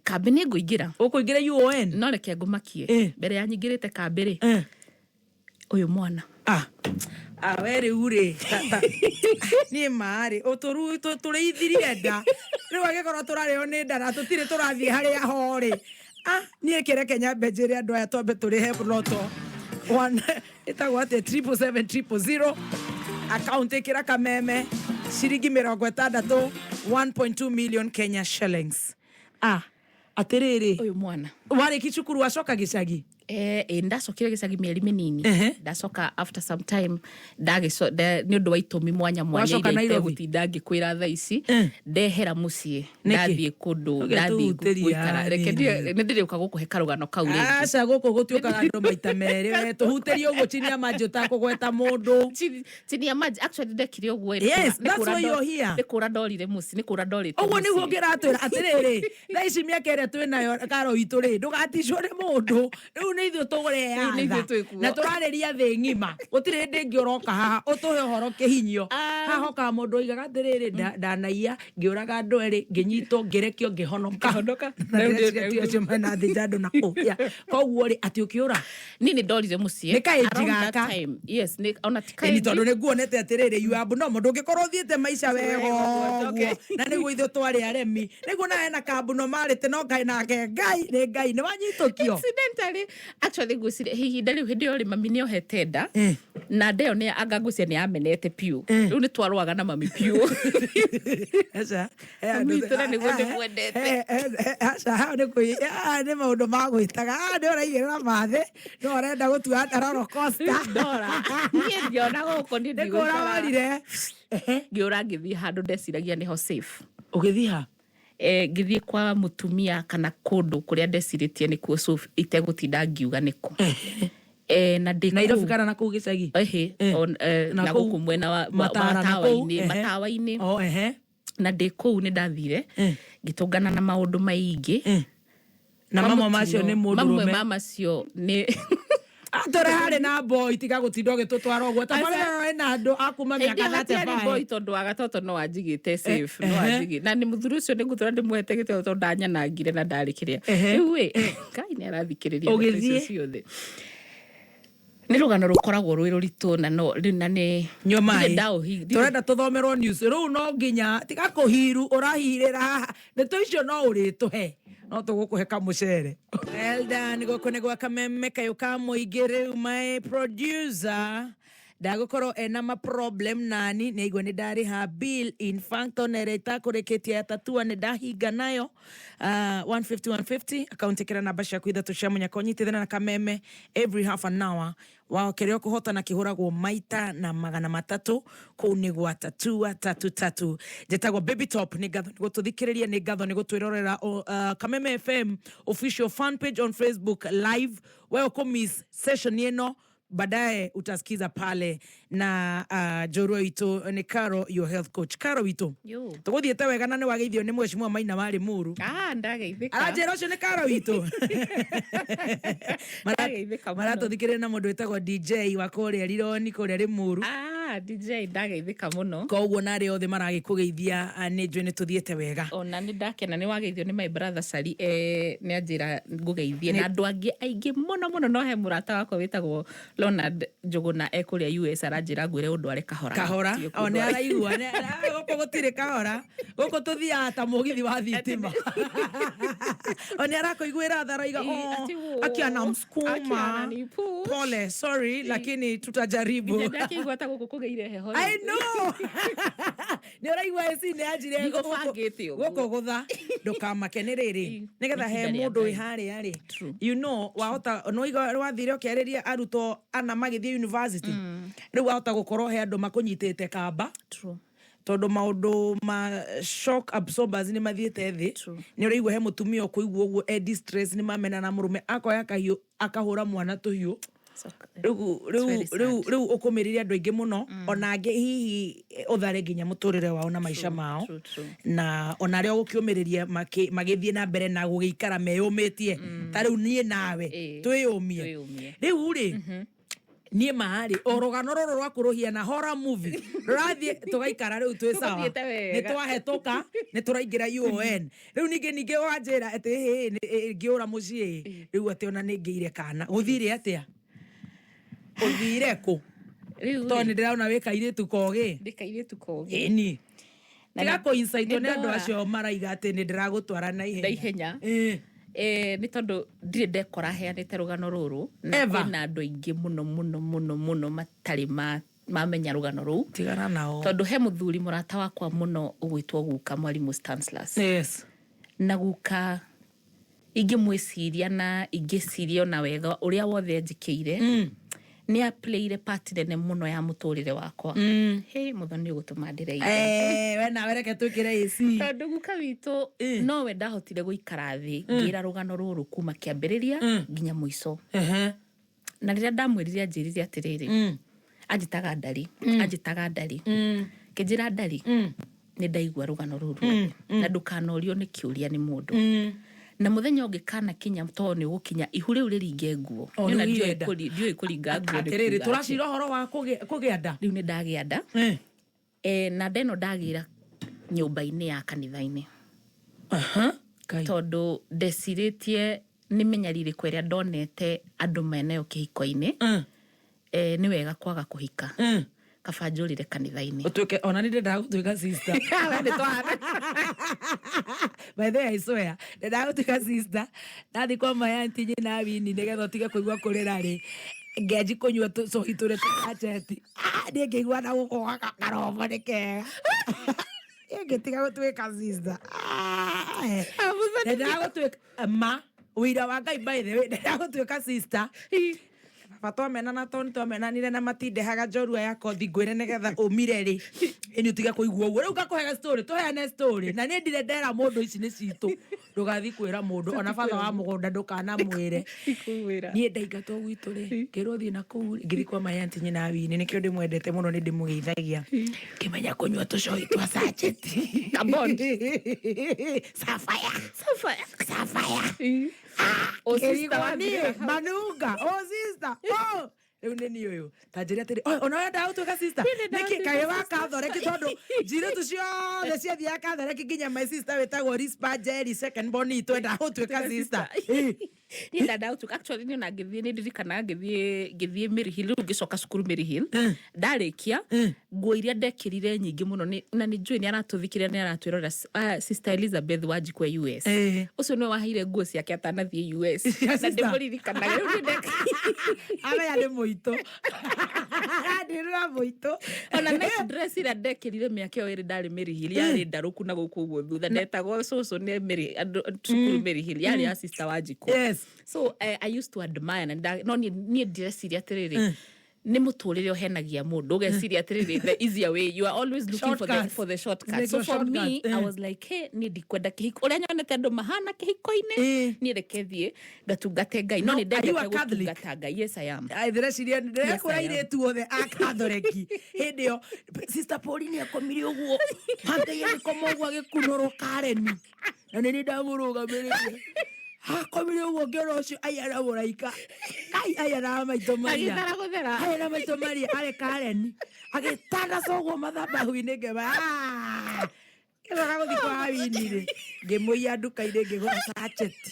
Kambĩ nĩ ngũingĩra. Ũkũingĩra UON? No reke ngũmakie. Mbere ya nyingĩrĩte kambĩ rĩ, ũyũ mwana. Ah. Ah, we rĩu rĩ niĩ marĩ ũtũru tũrĩithirie nda rĩu, angĩkorwo tũrarĩo nĩ nda na tũtirĩ tũrathiĩ harĩa ho rĩ, ah, niĩ kĩreke nyambe njĩre andũ aya twambe tũrĩhe loto one ĩtagwo atĩa, 777 000 account, ĩkĩra kameme ciringi 60, 1.2 million Kenya shillings. Ah, atĩrĩrĩ. Ũyũ mwana. Warĩki cukuru wacoka gĩcagi? Ndacokire gĩcagi mĩeri mĩnini. Ndacoka after some time nĩ ũndũ wa itũmi mwanya mwanya Wacoka iria Nairobi? itegũtinda ngĩkwĩra thaa ici. Ndehera mũciĩ. Nĩkĩ? Ndathiĩ kũndũ, Ũge ndathiĩ tũhutĩrie gũikara. Reke hanini. nĩ ndĩrĩũka gũkũhe karũgano kau rĩngĩ. Aca, gũkũ gũtiũkaga andũ maita merĩ, we tũhutĩrie ũguo chini ya maji ũtakũgweta mũndũ. Chini ya maji, actually ndekire ũguo ĩ, Yes, nĩ that's kũra why you're here. nĩ kũra ndorire mũciĩ, nĩ kũra ndorĩte Ũguo nĩguo mũciĩ. ngĩratwĩra atĩrĩrĩ, thaa ici mĩaka ĩrĩa twĩ nayo karo itũ rĩ, ndũgaticwo nĩ mũndũ rĩu. Rĩu nĩ ithuĩ Rĩu nĩ ithuĩ tũreatha twĩ kuo. Na tũrarĩria thĩ ng'ima. Gũtirĩ hĩndĩ ĩngĩ ũroka haha ũtũhe ũhoro kĩhinyio. Haha hokaga mũndũ oigaga atĩrĩrĩ, "Ndanaiya, ngĩũraga andũ erĩ, ngĩnyitwo, ngĩrekio, ngĩhonoka." Ngĩhonoka. Na Rĩu ndĩreciria ti acio mena thĩnja andũ na kũu. Koguo rĩ, atĩ ũkĩũra? Niĩ nĩ ndorire mũciĩ Nĩ kaĩnji Around that gaka. time. Yes, nĩ ona ti Ĩni, kaĩnji. tondũ nĩ nguonete atĩrĩrĩ, you are no mũndũ ũngĩkorwo ũthiĩte maica wega Wega ũguo, ũguo, okay. na nĩguo ithuĩ twarĩ aremi, nĩguo nawe na kambuno marĩte no ngai nake Ngai nĩ Ngai nĩ wanyitũkio. Accidentally, actually, ngwĩciria ihinda rĩu hĩndĩ ĩyo rĩ, mami nĩ ohete nda na nda ĩyo nĩ anga ngwĩciria nĩ yamenete piũ. Rĩu nĩ twarũaga na mami piũ. Aca, Mami witũ na nĩguo ndĩmwendete. Aca, hau nĩ nĩ maũndũ ma gwĩtaga. Haha nĩ ũraigĩrĩra mathĩ, no ũrenda gũtua roller coaster. Ndora niĩ ndiona gũkũ niĩ Nĩ kũra ndigũikara. worire. Ngĩũra ngĩthiĩ handũ ndeciragia nĩho safe. Ũgĩthiĩ ha? Ngĩthiĩ kwa mũtumia kana kũndũ kũrĩa ndecirĩtie nĩkuo safe, itegũtinda ngiuga nĩkũ. Na ndĩ Nairobi kũu- kana na kũu gĩcagi? Ehe, Na na kũu gũkũ mwena wa Matara na kũu, matawa-inĩ, matawa-inĩ. Oh, ehe. Na ndĩ kũu nĩ ndathire ngĩtũngana na maũndũ maingĩ. Na Kwa mamwe macio mũtino, nĩ mũndũ mamwe rũme. ma macio nĩ Atũre harĩ na boy, tiga gũtinda ũgĩtũtwara ũguo tabarĩra ĩno ĩna andũ a kuma Hĩndĩ mĩaka ĩyo hatiarĩ 35. boy, tondũ wa gatoto no anjigĩte safe, no anjigĩ na nĩ mũthuri ũcio nĩ ngũtũra ndĩmuhete gĩtĩo tondũ ndanyanangire na ndarĩ kĩrĩa. Rĩu ĩ, Ngai nĩ arathikĩrĩria ndeto Ũgĩthiĩ? icio ciothe. Nĩ rũgano rũkoragwo rwĩ rũritũ na no rĩu na nĩ Nyua ndirĩ maĩ. Ndirĩ- Tũrenda tũthomerwo news rĩu, no nginya tiga kũhiru ũrahirĩra haha. Ndeto icio no ũrĩtũhe, no tũgũkũhe kamũcere. Well done. Gũkũ nĩ gwa Kameme kayũ ka mũingĩ. Rĩu my producer ndagũkorwo ena ma problem nani, nĩ aigua nĩ ndarĩha bill. In fact, ona ĩrĩa itakũrĩkĩtie ya tatua nĩ ndahinga nayo, 150 150 akaunti. Ĩkĩra namba ciaku ithatũ cia mũnyaka, ũnyitithana na Kameme every half an hour wa kĩrĩa ũkũhotana kĩhũragwo maita na 300. Kũu nĩ gwa Tatua tatu tatu. Njĩtagwo Baby Top. Nĩ ngatho nĩ gũtũthikĩrĩria, nĩ ngatho nĩ gũtwĩrorera Kameme FM official fan page on Facebook live. We ũkũ miss session ĩno, baadaye utasikiza pale na njorua witũ nĩ Caro, your health coach. Caro witũ, Yo. tũgũthiĩte wega na nĩ wageithio nĩ mheshimiwa Maina warĩ Muru. Ah, ndageithĩka. Aranjĩra ũcio nĩ Caro witũ. Ndageithĩka mũno. Maratũthikĩrĩria na mũndũ wĩtagwo DJ wa kũrĩa Rironi, kũrĩa Rĩmuru. Ah, DJ, ndageithĩka mũno. Koguo narĩ othe maragĩkũgeithia, nĩ njũĩ nĩ tũthiĩte wega. Ona nĩ ndakena nĩ wageithio nĩ my brother Sari, nĩ anjĩra ngũgeithie na andũ angĩ aingĩ mũno mũno, no he mũrata wakwa wĩtagwo Leonard Njũgũna e kũrĩa US, aranjĩra ngwĩre ũndũ are kahora. Kahora. Gũtirĩ O nĩ kũndũ araigua gũkũ gũtirĩ kahora, gũkũ tũthiaga ta mũgithi wa thitima. O nĩ arakũiguĩra tha, aroiga, Ĩ, "Oh, ati wo, akiana msukuma." aki ananipush. Pole, sorry, lakini tutajaribu. Nginya ndakĩigua ta gũkũ kũgĩire heho. I know. Nĩ ũraigua AC nĩ yanjire Ndigũbangĩte ũguo. gũkũ gũtha. Ndũkamake nĩ rĩrĩ, nĩgetha he ihinda rĩa mũndũ wĩ Ngai. harĩa rĩ, True. wahota nĩwaigua wathire ũkĩarĩria arutwo ana magĩthiĩ university, rĩu wahota gũkorwo he andũ makũnyitĩte kamba, tondũ maũndũ ma shock absorbers nĩ mathiĩte thĩ. True. Nĩ ũraigua he mũtumia ũkũigua ũguo e distress, nĩ mamena na mũrũme, akoya kahiũ akahũra mwana tũhiũ. Rĩu rĩu very sad. Rĩu ũkũmĩrĩria andũ aingĩ mũno, ona angĩ hihi ũthare nginya mũtũrĩre wao na maica mao, true, true. na ona arĩa ũgũkĩũmĩrĩria magĩthiĩ na mbere na gũgĩikara meyũmĩtie ta rĩu niĩ nawe, twĩyũmie. Twĩyũmie. Rĩu rĩ, niĩ marĩ o rũgano rũrũ rwaku rũhiana horror movie rũrathiĩ, tũgaikara rĩu twĩ sawa. Tũgũthiĩte wega. Nĩ twahetũka, nĩ tũraingĩra UON rĩu. Ningĩ wanjĩra atĩ hĩ ngĩũra mũciĩ rĩu atĩ ona nĩ ngĩire kana gũthire atĩa, ũthire kũ? Rĩu Tondũ rĩ, nĩ ndĩrona wĩ kairĩtu kogĩ. Ndĩ kairĩtu kogĩ. Ĩni. Na Tiga kũ-incite nĩ nĩ andũ ndora. acio maraiga atĩ nĩ ndĩragũtwara na ihenya. Na ihenya. Nĩ tondũ ndirĩ ndekora heanĩte rũgano rũrũ na Ever. kwĩna andũ aingĩ mũno mũno mũno mũno matarĩ mamenya rũgano rũu. Tigana nao. Tondũ he mũthuri mũrata wakwa mũno ũgwĩtwo guka mwarimũ Stanislas. Na guka ingĩmwĩciria na ingĩciria ona wega ũrĩa wothe njĩkĩire, nĩ aplayire part nene mũno ya mũtũrĩre wakwa. He mũthoni ũgũtũma ndĩreire. We nawe reke twĩkĩre AC. Tondũ guka witũ nowe ndahotire gũikara thĩ ngĩra rũgano rũrũ kuma kĩambĩrĩria nginya mũico. Na rĩrĩa ndamwĩrire, anjĩrire atĩrĩrĩ, anjĩtaga ndari, anjĩtaga ndari, kĩnjĩra, "Ndari, nĩ ndaigua rũgano rũrũ ruothe na ndũkanorio nĩ kĩũria nĩ mũndũ." Na mũthenya ũngĩ kana kinya, tondũ nĩ ũgũkinya ihu rĩu rĩringe nguo. O, Niĩ ona nĩ ndiũĩ ũgĩe nda. Ndiũĩ kũringa nguo nĩ Atĩrĩrĩ, kuuga atĩa. Tũracira ũhoro wa kũgĩa nda. Rĩu nĩ ndagĩa nda. Na nda ĩno ndagĩra nyũmba-inĩ ya kanitha-inĩ. Aha. Ngai. Tondũ ndecirĩtie nĩ mĩnyarirĩko ĩrĩa ndonete andũ menayo kĩhiko-inĩ, nĩ wega kwaga kũhika, kaba njũrĩre kanitha-inĩ. Ũtuĩke ona nĩ ndendaga gũtuĩka sister. We nĩ twahana. By the way, I swear, ndendaga gũtuĩka sister. Ndathiĩ kwa mayanti nyina wini nĩgetha ũtige kũigua kũrĩra rĩ, ngenji kũnyua tũcohi tũrĩa tũgacheti. Ah, niĩ ngĩigua na gũkũ gaka karombo nĩ kega. Niĩ ngĩtiga gũtuĩka sister. Ah, eh. Ndendaga gũtuĩka ma ũira wa Ngai, by the way, ndendaga gũtuĩka sister. Baba twamenana tondũ nĩtwamenanire na matindehaga njorua ya kothi, ngwĩre nĩgetha ũmire rĩ, ĩni ũtige kũigua ũguo. Rĩu ngakũhega story, tũheane story, na niĩ ndirĩ ndera mũndũ. Ici nĩ citũ, ndũgathiĩ kwĩra mũndũ, ona batha wa mũgũnda ndũkanamwĩre. Ndikũmwĩra. Niĩ ndaingatwo gwitũ rĩ, ngĩrwo thiĩ na kũu rĩ, ngĩthiĩ kwa mayanti nyina wini, nĩkĩo ndĩmwendete mũno, nĩ ndĩmũgeithagia, ngĩmenya kũnyua tũcoi twa sacheti. Kabond. Sapphire. Sapphire. Sapphire. O sister Ngĩrigwo wathire niĩ hau. Manunga o sister o rĩu nĩ niĩ ũyũ ta njĩre atĩrĩ, "Oi, ona wendaga gũtuĩka sister Niĩ ndendaga nĩkĩ gũtuĩka kaĩ wa Catholic?" Tondũ njirĩtu ciothe ciathiaga Catholic, nginya my sister wĩtagwo Rispa Jerry, second born itũ, endaga gũtuĩka sister. Niĩ ndendaga gũtuĩka, actually niĩ ona ngĩthiĩ, nĩ ndirikanaga ngĩthiĩ Maryhill, rĩu ngĩcoka cukuru Maryhill, ndarĩkia, nguo iria ndekĩrire nyingĩ mũno na nĩ njũĩ nĩ aratũthikĩrĩria, nĩ aratwĩrorera, Sister Elizabeth Wanjikũ US. Ũcio nĩwe waheire nguo ciake atanathiĩ US. Cia Na sister. ndĩmũririkanaga rĩu niĩ Amenya nĩ mũitũ, ndĩrĩra mũitũ. Ona night dress ĩrĩa ndekĩrire mĩaka ĩyo ĩrĩ ndarĩ Maryhill yarĩ ndarũku na gũkũ ũguo thutha, ndetagwo cũcũ nĩ Mary andũ cukuru Maryhill, yarĩ ya Sister Wanjikũ. So I used to admire na no niĩ ndĩreciria atĩrĩrĩ, nĩ mũtũrĩre ũhenagia mũndũ, ũgeciria atĩrĩrĩ, the easier way, you are always looking for the, Shortcuts. for the shortcut. Nĩguo So for me, shortcut, I was like, hey, niĩ ndikwenda kĩhiko ũrĩa nyonete andũ mahana kĩhiko-inĩ. Niĩ reke thiĩ ngatungate Ngai, no No, nĩ are you a ndendete Catholic? gũtungata Ngai. Yes, I am. Ndĩreciria ndĩrekũra I am. airĩtu othe a Catholic hĩndĩ ĩyo, Sister Pauline akomire ũguo, Ngai agĩkoma ũguo, agĩkunũrwo kareni, na nĩ niĩ ndamũrũgamĩrĩire. Akomire ũguo, ngĩona ũcio aiyana mũraika Ngai, aiyana maitũ Maria. Agĩthara gũthera. Aiyana maitũ Maria arĩ kareni, agĩtandaca ũguo mathabahu-inĩ, ngema ngĩcoka gũthiĩ kwa wini rĩ, ngĩmũiya nduka-inĩ, ngĩgũra sacheti,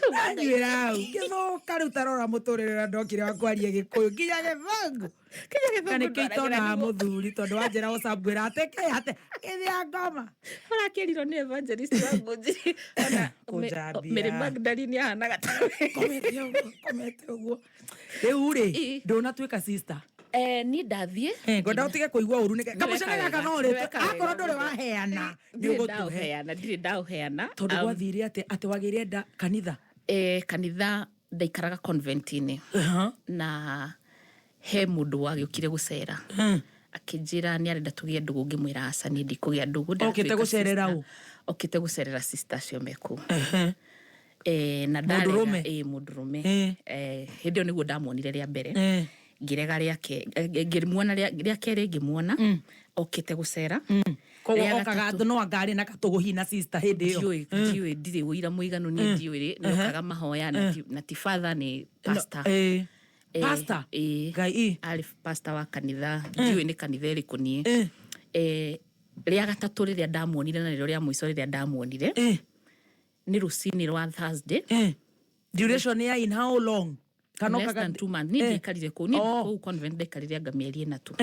ndanyuĩra hau, ngĩthũka. Rĩu tarora mũtũrĩre ũrĩa ndokire wa kwaria Gĩkũyũ nginya Gĩthũngũ. Kinya Na Gĩthũngũ nĩkĩo itonaga ndwaragĩra. Mũthuri tondũ wanjĩra WhatsApp ngwĩra atĩ kĩ atĩ gĩthĩa ngoma. Ũrakĩrirwo nĩ evangelist wa Ngũnji ona Kũnjambia. Mary Magdalene ahanaga ta Komete ũguo, komete ũguo. Rĩu rĩ, ndũnatuĩka sister? Niĩ ndathiĩ. Ngwenda ũtige kũigua ũru nĩke kamũcene Nĩweka gaka no wega, rĩ, nĩweka wega. akorwo ndũrĩ waheana nĩ Ndirĩ ũgũtũhe. ndaũheana, ndirĩ ndaũheana. Tondũ gwathire atĩ atĩ wagĩire nda kanitha? Kanitha, ndaikaraga convent-inĩ, na he mũndũ wagĩũkire gũcera, akĩnjĩra nĩ arenda tũgĩe ndũgũ. Ngĩmwĩra aca, niĩ ndikũgĩa ndũgũ. Okĩte Ndatuĩka gũcerera sister. ũ? Okĩte gũcerera sister acio mekũu. Na Mũndũrũme? ndarega. Ĩ, mũndũrũme. Hĩndĩ ĩyo nĩguo ndamuonire rĩa mbere. Ngĩrega rĩake, ngĩmuona rĩa kerĩ, ngĩmuona okĩte gũcera. Koguo Rĩa okaga gatatũ- no anga arĩ na katũgũhi na sister hĩndĩ ĩyo. Ndiũĩ, ndirĩ ũira mũiganu niĩ, ndiũĩ rĩ nĩ okaga mahoya, na ti father, nĩ pastor. Pastor? Ĩ. Ngai ĩ. Arĩ pastor wa kanitha, ndiũĩ nĩ kanitha ĩrĩkũ niĩ. Rĩa gatatũ rĩrĩa ndamuonire, na nĩrĩo rĩa mũico rĩrĩa ndamuonire, nĩ rũcinĩ rwa Thursday. Duration ya in how long kana Less okaga than 2 months niĩ ndiaikarire kũu niĩ. Kũu convent ndaikarire anga mĩeri ĩna tu.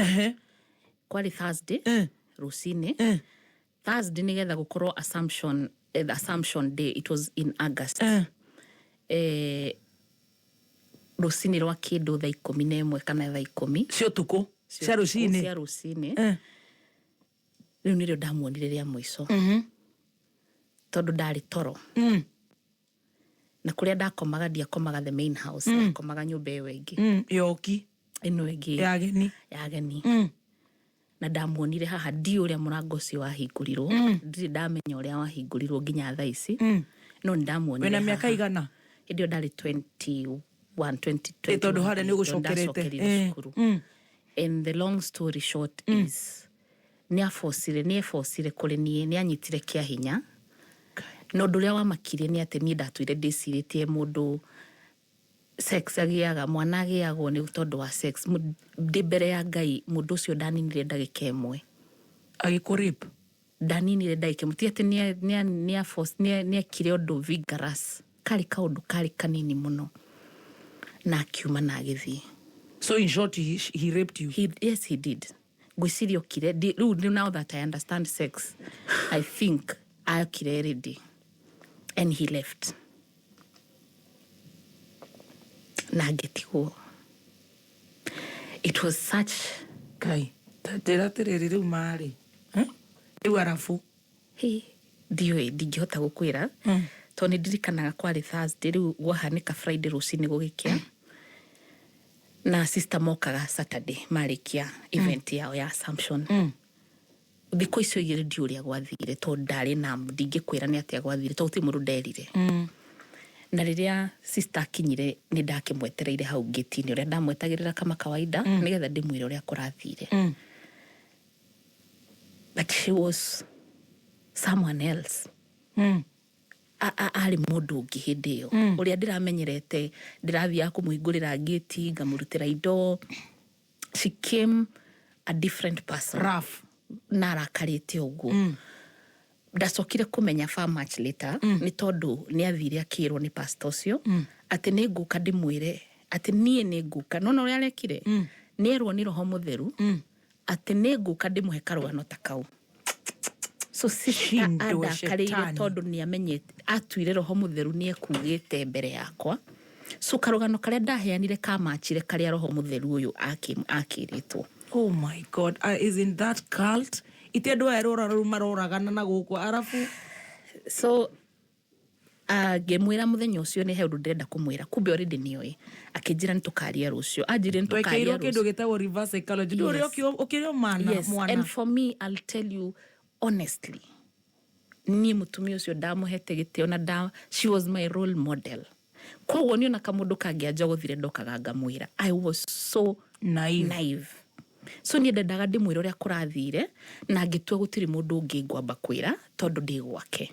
Kwarĩ Thursday rũcinĩ, Thursday nĩgetha gũkorwo Assumption, Assumption Day, it was in August. Rũcinĩ rwa kĩndũ thaa 11 kana thaa 10. Cia ũtukũ, cia rũcinĩ? Cia rũcinĩ. Rĩu nĩrĩo ndamuonire rĩa mũico, tondũ ndarĩ toro, na kũrĩa ndakomaga, ndiakomaga the main house, ndakomaga nyũmba ĩyo ĩngĩ. Yoki. Ĩno ĩngĩ. Ya ageni. Ya ageni. Na ndamuonire haha, ndiũ ũrĩa mũrango ũcio wahingũrirwo, ndirĩ ndamenya ũrĩa wahingũrirwo nginya thaa ici, no nĩ ndamuonire Wĩna mĩaka haha. igana? Hĩndĩ ĩyo ndarĩ 21, 20, Ĩ, tondũ harĩa nĩ ũgũcokerete. ndacokerire cukuru. And the long story short is nĩ abocire, nĩ ebocire kũrĩ niĩ, nĩ anyitire kĩa hinya. Na ũndũ ũrĩa wamakirie nĩ atĩ niĩ ndatũire ndĩcirĩtie mũndũ sex agĩaga mwana agĩagwo nĩ tondũ wa sex. Ndĩ mbere ya Ngai, mũndũ ũcio ndaninire ndagĩka ĩmwe. Agĩkũ rape? Ndaninire ndagĩka ĩmwe. Ti atĩ nĩekire ũndũ vigorous, karĩ kaũndũ karĩ kanini mũno na akiuma na agĩthiĩ. So in short, he raped you? Yes, he did. Ngwĩciria okire rĩu, now that I understand sex, I think akire ready and he left na ngĩtigwo. It was such Ngai, njĩra atĩrĩrĩ, rĩu marĩ, eh? Rĩu arabu Hĩ, ndiũĩ, ndingĩhota gũkwĩra tondũ nĩ ndirikanaga kwarĩ Thursday, rĩu gwahanĩka Friday rũcinĩ gũgĩkĩa, na sister mokaga Saturday marĩkia event yao ya Assumption. Thikũ icio 2 ndiũ ũrĩa gwathire, tondũ ndarĩ na ndingĩkwĩra nĩ atĩa gwathire, tondũ gũtirĩ mũndũ nderire. Na rĩrĩa sister akinyire, nĩ ndakĩmwetereire hau ngĩti-inĩ ũrĩa ndamwetagĩrĩra kama kawaida, nĩgetha ndĩmwĩre ũrĩa kũrathire. But she was someone else. Arĩ mũndũ ũngĩ hĩndĩ ĩyo ũrĩa ndĩramenyerete, ndĩrathiaga kũmũhingũrĩra ngĩti, ngamũrutĩra indo. She came a different person. Rough. Na arakarĩte ũguo. Ndacokire kũmenya far much later, nĩ tondũ nĩ athire akĩrwo nĩ pastor ũcio atĩ nĩ ngũka ndĩmwĩre atĩ niĩ nĩ ngũka nona ũrĩa arekire, nĩ erwo nĩ Roho Mũtheru atĩ nĩ ngũka ndĩmũhe karũgano ta kau. So sister Shindwe andakarĩire shetani. tondũ nĩ amenyete atuire Roho Mũtheru nĩ ekugĩte mbere yakwa. So karũgano karĩa ndaheanire kamachire karĩa Roho Mũtheru ũyũ akĩrĩtwo. Oh my God, isn't that cult? Ite andũ aya rora rĩu maroragana na gũkũ arabu. So ngĩmwĩra mũthenya ũcio nĩ he ũndũ ndĩrenda kũmwĩra, kumbe already nĩoĩ. Akĩnjĩra nĩ tũkaria rũciũ, anjĩrire nĩ tũkaria Twekĩirwo kĩndũ rũciũ. Gĩtagwo reverse psychology. Ndũĩ ũrĩa ũkĩrĩ o mana mwana. And for me, I'll tell you honestly, niĩ mũtumia ũcio ndamũhete gĩtĩo na she was my role model. Koguo niĩ ona kamũndũ kangĩanjogothire ndokaga ngamwĩra. I was so naive. Naive. So niĩ ndendaga ndĩmwĩre ũrĩa kũrathire, na ngĩtua gũtirĩ mũndũ ũngĩ ngwamba kwĩra tondũ ndĩ gwake.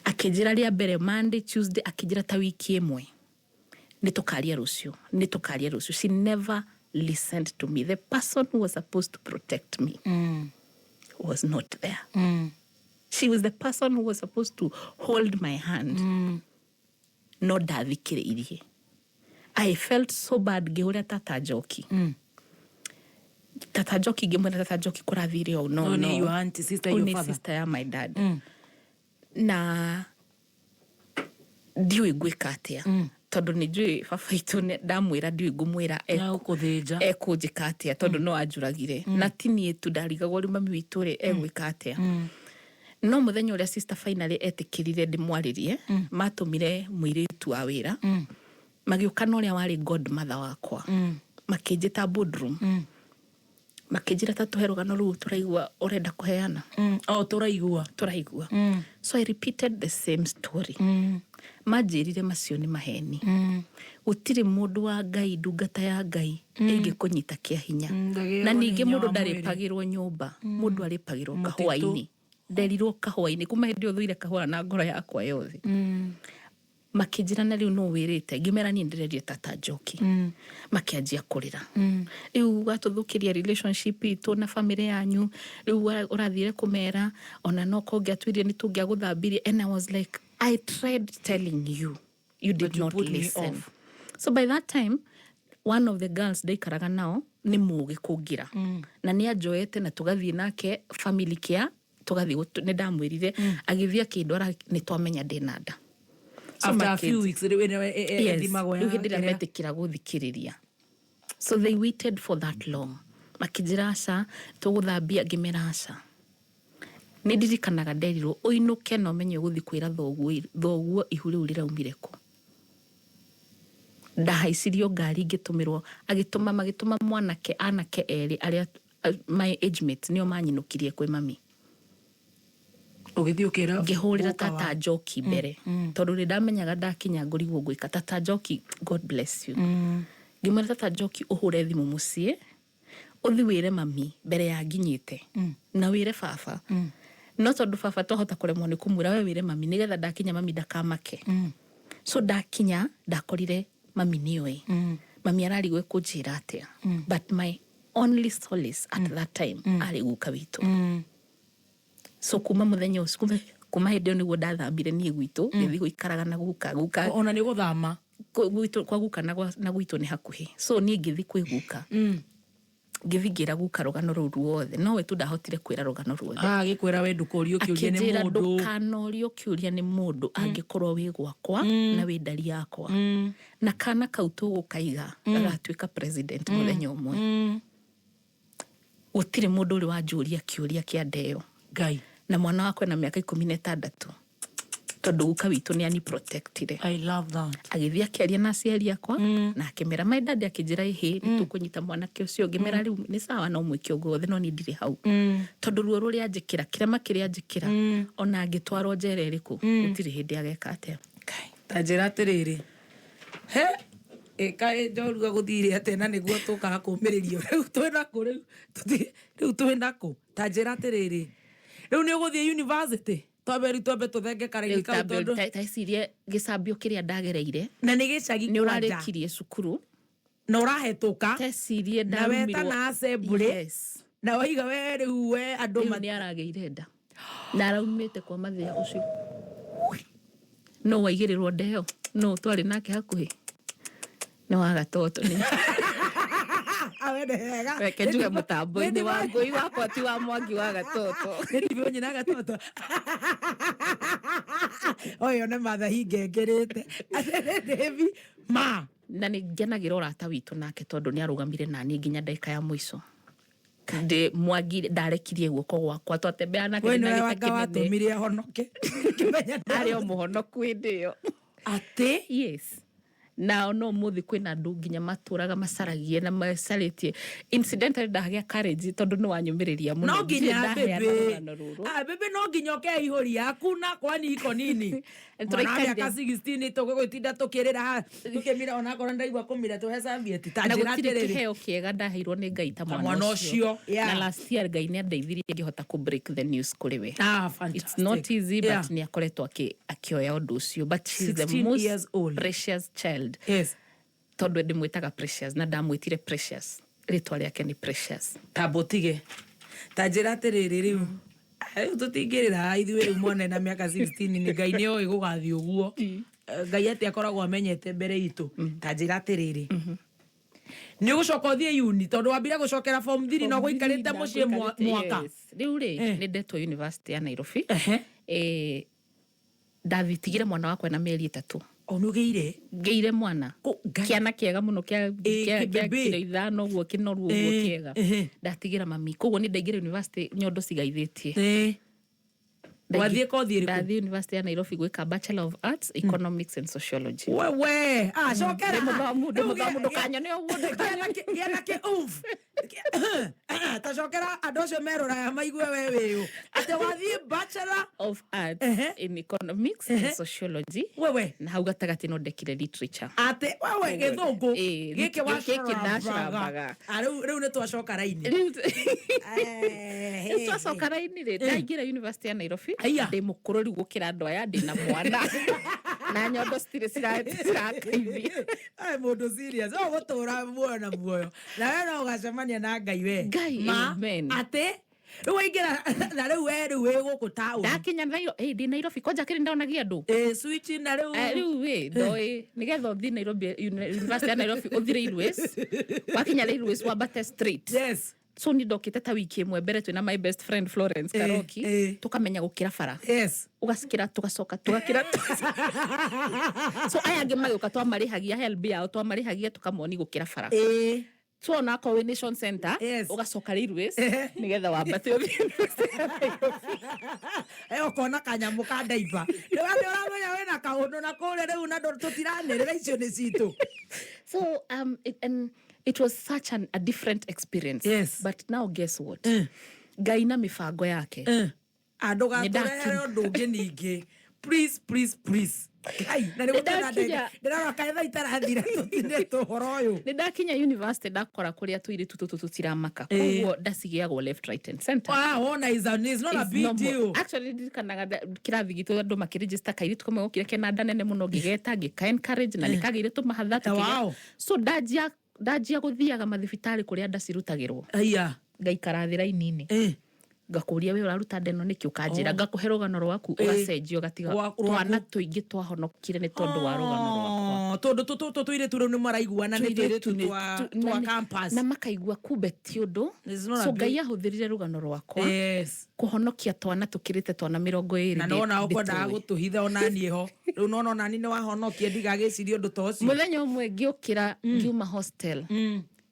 Akĩnjĩra rĩa mbere Monday, Tuesday, akĩnjĩra ta wiki ĩmwe nĩ tũkaria rũciũ, nĩ tũkaria rũciũ. She never listened to me. The person who was supposed to protect me was not there. She was the person who was supposed to hold my hand. No ndathikĩrĩirie. I felt so bad. Ngĩhũrĩra tata Njoki, tata Njoki, ngĩmwĩra, "Tata Njoki, kũrathire ũũ." No, No, no. Nĩ your auntie, sister, Ũyũ your nĩ father. Sister ya my dad. Na ndiũĩ ngwĩka atĩa, tondũ nĩ njũĩ baba itũ ndamwĩra ndiũĩ ngũmwĩra Egũkũthĩnja. Ekũnjĩka atĩa, tondũ no anjũragire. Na ti niĩ tu ndarigagwo, rĩu mami witũ rĩ, egwĩka atĩa? No mũthenya ũrĩa sister finally etĩkĩrire ndĩmwarĩrie, matũmire mũirĩtu wa wĩra, magĩũka na ũrĩa warĩ godmother wakwa, makĩnjĩta boardroom, makĩnjĩra, "Ta tũhe rũgano rũu tũraigua ũrenda kũheana." O tũraigua. Tũraigua. So I repeated the same story. Manjĩrire macio nĩ maheni, gũtirĩ mũndũ wa Ngai, ndungata ya Ngai ĩngĩkũnyita kĩa hinya. Ndagĩrwo Na nĩ ningĩ hinya mũndũ wa mwĩrĩ. ndarĩpagĩrwo nyũmba, mũndũ arĩpagĩrwo Mũtitũ. kahũa-inĩ. Nderirwo kahũa-inĩ. Kuma hĩndĩ ĩyo thũire kahũa na ngoro yakwa yothe. Makĩnjĩra, "Na rĩu no wĩrĩte?" Ngĩmera, "Niĩ ndĩreria tata Njoki." Makĩanjia kũrĩra, "Rĩu watũthũkĩria relationship itũ na family yanyu, rĩu ũrathire kũmera ona no kũngĩatuire nĩ tũngĩagũthambirie." And I was like, "I tried telling you, you did But you not put me listen." off. So by that time, one of the girls ndaikaraga nao nĩ mũgĩ kũngira, na nĩ anjoete na tũgathiĩ nake family care, tũgathiĩ nĩ ndamwĩrire, agĩthiĩ akĩndwara, nĩ twamenya ndĩna nda. So After a makĩnjĩra- few weeks rĩu ĩno Yes, ĩthimagwo rĩu ya hĩndĩ ĩrĩa kĩrĩa. metĩkĩra gũthikĩrĩria. So they waited for that long, makĩnjĩra, "Aca, tũgũthambia." Ngĩmera, "Aca." Nĩ ndirikanaga nderirwo ũinũke na ũmenye ũgũthiĩ kwĩra thoguo, thoguo ihu rĩu rĩraumire kũ. Ndahaicirio ngari, ngĩtũmĩrwo, agĩtũma, magĩtũma mwanake, anake erĩ arĩa my age mates, nĩo manyinũkirie kwĩ mami. Ũgĩthiĩ ũkĩra Ngĩhũrĩra guka tata Njoki mbere, tondũ nĩ ndamenyaga ndakinya ngũrigwo ngwĩka. Tata Njoki, God bless you. Ngĩmwĩra, "Tata Njoki, ũhũre thimũ mũciĩ, ũthi wĩre mami mbere ya nginyĩte, na wĩre baba No tondũ baba twahota kũremwo nĩ kũmwĩra, we wĩre mami nĩgetha ndakinya mami ndakamake. So ndakinya ndakorire mami nĩoĩ. Mami ararigwo kũnjĩra atĩa, but my only solace at that time arĩ guka witũ. So kuma mũthenya ũcio, kuma hĩndĩ ĩyo nĩguo ndathambire niĩ gwitũ, ngĩthiĩ gũikaraga na guka. Guka Ona nĩ gũthama. Gwitũ, kwa guka na gwitũ nĩ hakuhĩ, so niĩ ngĩthiĩ kwĩ guka, ngĩthiĩ ngĩra guka rũgano rũu ruothe, nowe tu ndahotire kwĩra rũgano ruothe. Agĩkwĩra we ndũkorio kĩũria nĩ Akĩnjĩra, mũndũ. "Ndũkanorio kĩũria nĩ mũndũ angĩkorwo wĩ gwakwa na wĩ ndari yakwa, na kana kau tũgũkaiga gagatuĩka president mũthenya ũmwe. Gũtirĩ mũndũ ũrĩ wanjũria kĩũria kĩa ndeo." Ngai. Na mwana wakwa na mĩaka 16, tondũ guka witũ nĩ ani protectire. I love that. Agĩthiĩ akĩaria na aciari akwa na akĩmera, my dad akĩnjĩra, "Ĩhĩ, nĩ tũkũnyita mwanake ũcio." Ngĩmera, "Rĩu nĩ sawa, no mwĩke ũguo wothe, no niĩ ndirĩ hau, tondũ ruo rũrĩa njĩkĩra, kĩrema kĩrĩa njĩkĩra, ona angĩtwarwo njera ĩrĩkũ, gũtirĩ hĩndĩ ageka atĩa." Ngai, ta njĩra atĩrĩrĩ, he ĩkaĩ njorua gũthire atĩa na nĩguo tũkaga kũmĩrĩrio rĩu twĩnakũ rĩu? Rĩu twĩnakũ? Ta njĩra atĩrĩrĩ, rĩu nĩ ũgũthiĩ university? Twambe rĩu twambe tũthenge karaini Rĩu kau. Tambe Tondũ ta ecirie gĩcambio kĩrĩa ndagereire. Na nĩ gĩcagi Nĩ kwanja. ũrarĩkirie cukuru. Na ũrahetũka. Tecirie Na weta ndarumirwo. na assembly. Yes. Na waiga we rĩu we andũ Rĩu nĩ aragĩire nda na araumĩte kwa mathĩa ũcio no waigĩrĩrwo ndeo, no twarĩ nake hakuhĩ nĩ wa gatoto nĩ Awende wega. Reke njuge mũtambo-inĩ wa ngũi wakwa ti wa Mwangi wa Gatoto. Nĩ ndibũ nyina gatoto ũyũ nĩ matha hingengerĩte atĩrĩ ma. Na nĩ ngenagĩra ũrata witũ nake, tondũ nĩ arũgamire naniĩ nginya ndagĩka ya mũico. Ndĩ Mwangi ndarekirie guoko gwakwa, twatembea nake We ndĩ na nĩwe gĩta wanga kĩnene. watũmire ahonoke. Ngĩmenya Arĩ o mũhonoku hĩndĩ ĩyo. Atĩ? Yes, na no mũthĩ kwĩna andũ nginya matũraga macaragie na macarĩtie. Incidentally, ndagĩa courage tondũ nĩ wanyũmĩrĩria mũno. No Ndirĩ nginya ndaheana bĩbĩ rũgano rũrũ. Ah, bĩbĩ, no nginya ũke ihũri yaku na kwani iko nini mwana wa Tũraikarire. mĩaka 16 tũgũgĩtinda tũkĩrĩra haha tũkĩmira, onakorwo ndaigua kũmira tũhe serviette. Ta Na njĩra gũtirĩ atĩrĩrĩ. kĩheo kĩega ndaheirwo nĩ Ngai ta mwana mwana ũcio, ũcio. yeah. Na last year Ngai nĩ andeithirie ngĩhota kũ break the news kũrĩ we. Ah, It's fantastic. not easy, but nĩ akoretwo akĩoya ũndũ ũcio, but she's the 16 most years old. precious child, tondũ ndĩmwĩtaga Precious na ndamwĩtire Precious, rĩtwa rĩake nĩ Precious. Tamba ũtige, ta njĩra atĩrĩrĩ, rĩu rĩu tũtingĩrĩra ithuĩ rĩu mwana na mĩaka 16 nĩ Ngai nĩ oĩ gũgathiĩ ũguo. Ngai atĩ akoragwo amenyete mbere itũ. Ta njĩra atĩrĩrĩ, nĩ ũgũcoka ũthiĩ uni, tondũ wambire gũcokera form 3 na ũgũikarĩte mũciĩ mwaka? Yes. Rĩu rĩ, nĩ ndetwo University ya Nairobi. Ndathitigire mwana wakwa na mĩeri 3. O nĩ ũgĩire? Ngĩire mwana. Ngai. Kĩana kĩega mũno kĩa kĩa kĩbebe. kiro 5 ũguo, kĩnoru ũguo, kĩega. Ndatigĩra mami, koguo nĩ ndaingĩra university nyondo cigaithĩtie. Wathiĩ kothi ĩrĩkũ? Ndathiĩ University ya Nairobi gwĩka Bachelor of Arts, Economics and Sociology. Wewe, ah, cokera. Ndĩ mũthomu, ndĩ Rĩu mũthomu, ndũkanyone ũguo, ndũkanyone. Gĩa na kĩ oomph. Ta cokera andũ acio merũraya maigue we wĩũ atĩ wathiĩ Bachelor of Arts in Economics and Sociology. Wewe. Na hau gatagatĩ no ndekire literature. Atĩ wewe gĩthũngũ Ĩĩ, gĩkĩ gĩkĩ ndacurambaga. Ah, rĩu nĩ twacoka raini. Rĩu rĩu twacoka raini rĩ, ndaingĩra University ya Nairobi. Aya. Ndĩ mũkũrũ rĩu gũkĩra andũ aya, ndĩ na mwana na nyondo citirĩ cirakaithia. Ai, mũndũ serious no gũtũra muoyo na muoyo na we no ũgacemania na Ngai we. Ngai, Ma, amen. atĩ rĩu waingĩra na rĩu we rĩu wĩ gũkũ taũni? Ndakinya ndĩ Nairobi kwanja kĩrĩ ndonagia andũ. Ĩ, switch na rĩu. Rĩu ĩ ndoĩ nĩgetha ũthiĩ Nairobi, University ya Nairobi, ũthiĩ Railways, wakinya Railways wambate street. So ni ndokĩte ta wiki ĩmwe mbere twĩna my best friend Florence Karoki, tũkamenya gũkĩra bara. Ũgacikĩra, tũgacoka tũgakĩra. So aya angĩ magĩũka twamarĩhagia HELB yao, twamarĩhagia tũkamoni gũkĩra bara. So onakorwo wĩ Nation Center, ũgacoka Railways nĩgetha wambate ũthiĩ University ya Nairobi. Ũkona kanyamũ ka ndaiba nĩ ũramenya wĩna kaũndũ na kũrĩa rĩu na tũtiranĩrĩra icio nĩ citũ. So and it was such a different experience. But now guess what? Ngai na mibango yake. Andũ gatũrehere Nĩ ũndũ ũngĩ ningĩ. Please, please, please. Ai, na nĩ gũtenda. Ndĩrarora kaetha itarathira tũtinde tũhoro ũyũ. Nĩ ndakinya university, ndakora kũrĩa tũirĩtu tũtũ tũtiramaka, koguo ndacigĩagwo left, right and center. Ah, wona is not a It's big normal. deal. Actually, ndirikanaga kĩrathi gitũ andũ makĩregister, kairĩtu kamwe gokire kena nda nene mũno, ngĩgeta, ngĩka encourage na nĩkagĩire tũmahatha So ndanjia gũthiaga mathibitarĩ kũrĩa nda cirutagĩrwo, ngaikara thĩ raini-inĩ, ngakũria, "We ũraruta nda ĩno nĩkĩ?" Ũkanjĩra, ngakũhe rũgano rwaku, ũgacenjia, ũgatiga. Rwaku. Twana tũingĩ twahonokire nĩ tondũ wa rũgano rwakwa. Oh, tondũ tũtũ tũirĩtu rĩu nĩ maraiguana nĩ tũirĩtu twa campus. Na makaigua kumbe ti ũndũ. It's not a So big- Ngai ahũthĩrire rũgano rwakwa kũhonokia twana tũkĩrĩte twana 20. Na nona ũkwendaga ndĩtũĩ. gũtũhitha onaniĩ ho rĩu, nona onani nĩ wahonokia, ndigagĩcirie ũndũ ta ũcio. Mũthenya ũmwe ngĩũkĩra ngiuma hostel,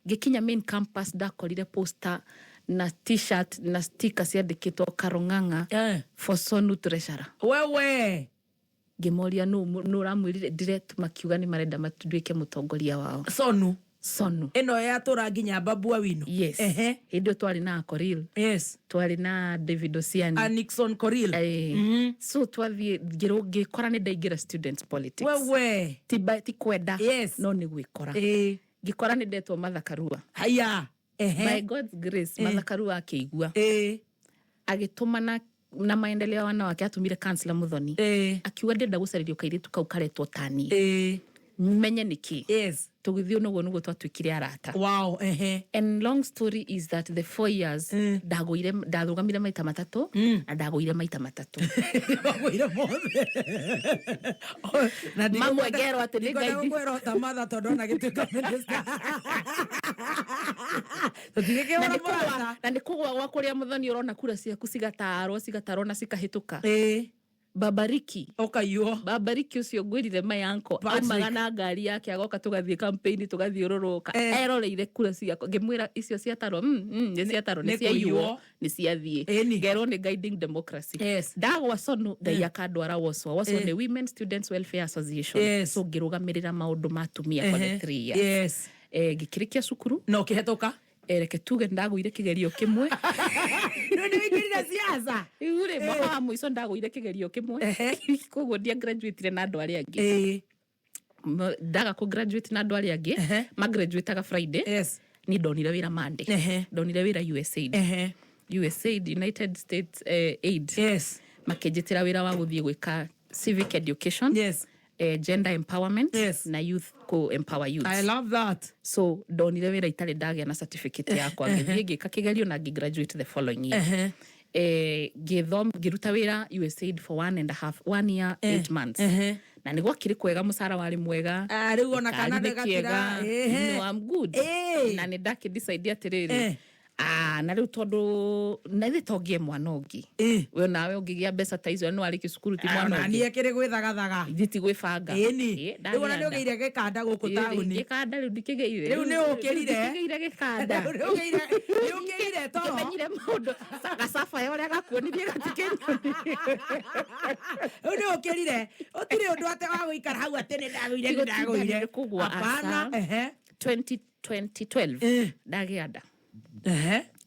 ngĩkinya main campus, ndakorire poster na T-shirt na sticker ciandĩkĩtwo "Karong'ang'a for Sonu treasurer". Wewe. Ngĩmoria nũ nũ ũramwĩrire ndiret, makiuga nĩ marenda nduĩke mũtongoria wao. Sonu? Sonu. Ĩno yatũra nginya Babua Wino? Yes. Hĩndĩ ĩyo twarĩ na Koril, twarĩ na David Osiani. A Nixon Koril. Eh. So twathiĩ ngĩkora nĩ ndaingĩra students politics. Wewe. Ti kwenda, no nĩ gwĩkora. Ngĩkora nĩ ndetwo Martha Karua. Haya. By God's grace, Martha Karua akĩigua, agĩtũmana na maendeleo ya wanawake, atũmire kansela Muthoni, akiuga ndĩrenda gũcarĩrio kairĩtu kau karetwo tani, menye nĩkĩ. Tũgĩthiĩ ũguo nĩguo twatuĩkire arata. Wow, ehe. And long story is that the 4 years ndagũire, ndarũgamire maita matatũ na ndagũire maita matatũ. Wagũire mothe. Na Mamwe ngerwo atĩ nĩ ndikwenda Ngai- gũkwĩra ta Martha tondũ ona gĩtuĩka minister. Na Tũtigĩkĩhũra mũrata. Na nĩ kũgũa gwa kũrĩa Mũthoni ũrona kura ciaku cigatarwo, cigatarwo na cikahĩtũka. Babariki. Ũkaiywo. Babariki ũcio ngwĩrire, mayanko. Patrick. Aumaga na ngari yake agoka, tũgathiĩ campaign, tũgathiũrũrũka, eroreire kura ciakwa. Ngĩmwĩra icio ciatarwo, nĩ ciatarwo, nĩ Nĩ ciaiywo, kũiywo. nĩ ciathiĩ. Ngerwo nĩ guiding democracy. Ndagwa Sonu, Ngai akandwara WOSWA. WOSWA nĩ Women Students Welfare Association. So ngĩrũgamĩrĩra maũndũ ma atumia for the 3 years. Ngĩkĩrĩkia cukuru. Na ũkĩhetũka. Reke tuge ndagũire kĩgerio kĩmwe. Rĩu nĩ wĩingĩrire siasa. Rĩu rĩ, mwaka wa mũico ndagũire kĩgerio kĩmwe, koguo ndia graduate na andũ arĩa angĩ. Ndaga kũ graduate na andũ arĩa angĩ, magraduataga Friday, ni ndonire wĩra Monday. Ndonire wĩra USAID. USAID, United States Aid. Makĩnjĩtĩra wĩra wa gũthiĩ gwĩka civic education, gender empowerment na youth, ku empower youth. I love that. So ndonire wĩra itarĩ ndagĩa na certificate yakwa. Ngĩthiĩ ngĩka kĩgerio na ngĩ-graduate the following year. Ngĩruta wĩra USAID for one and a half, 1 year 8 months, na nĩ gwakĩrĩ kwega, mũcara warĩ mwega. Ah, rĩu ona kana Gĩkari nĩ nĩ gatira- kĩega. No, I'm good. Na nĩ ndakĩ-decide atĩrĩrĩ, ah, na rĩu tondũ na ithe tongĩe mwana ũngĩ, we nawe ũngĩgĩa mbeca ta icio nĩ warĩkia cukuru, ti mwana Ona ũngĩ. niĩ akĩrĩ gwĩthagathaga. Ithuĩ ti gwĩbanga. Ĩni. Rĩu ona nĩ ũgĩire gĩkanda gũkũ taũni. Gĩkanda rĩu ndikĩgĩire. Rĩu nĩ ũkĩrire. Ndikĩgĩire gĩkanda. Rĩu nĩ ũkĩrire toro. Ngĩmenyire maũndũ gacaba ya ũrĩa gakuonirie gatikĩnyoni. Rĩu nĩ ũkĩrire, ũtirĩ ũndũ atĩ wa gũikara hau atĩ nĩ ndagũire, nĩ Ti gũtinda ndagũire. nĩ kũgũa, Hapana. aca. 2012 ndagĩa nda.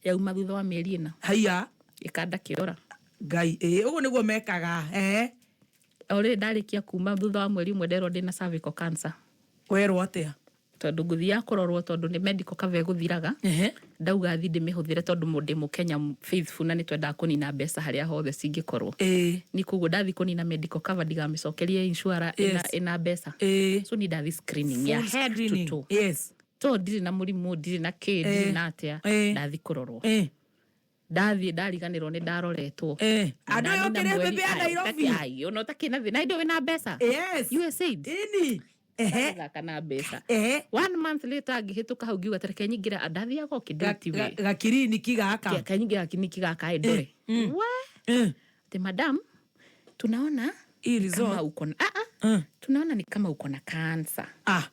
Yauma thutha wa mĩeri 4. Haiya. Gĩkanda kĩora. Ngai, ĩ ũguo nĩguo mekaga, ehe. O rĩrĩ ndarĩkia kuma, thutha wa mweri 1 nderwo ndĩna cervical cancer. Werwo atĩa? Tondũ ngũthiaga kũrorwo, tondũ nĩ medical cover ĩgũthiraga, ndauga thi ndĩmĩhũthĩre tondũ ndĩ mũkenya faithful na nĩ twendaga kũnina mbeca harĩa hothe cingĩkorwo. Ni koguo ndathi kũnina medical cover ndigamĩcokerie insurer ĩna mbeca. So ni ndathi screening ya Full head to screening. toe. To ndirĩ na mũrimũ, ndirĩ na kĩ, ndirĩ na atĩa. Ndathi kũrorwo, ndathiĩ ndariganĩrwo nĩ ndaroretwo. Na Andũ aya ndanina ũkĩrĩ mweri- mbembe ya Ai, Nairobi. ai, ona ũtakĩ na thĩna hĩndĩ ĩyo wĩna mbeca. USAID. Ini ehe. Thaka na mbeca. One month later ngĩhĩtũka hau ngiuga tareke nyingĩra, ndathiaga o kĩndũ Gakiriniki gaka. Kanyingĩra kiniki gaka ĩ ndore we, ati, "Madam, tunaona Hii ni kama result. uko na, ah, ah, tunaona ni kama uko na cancer." Ah.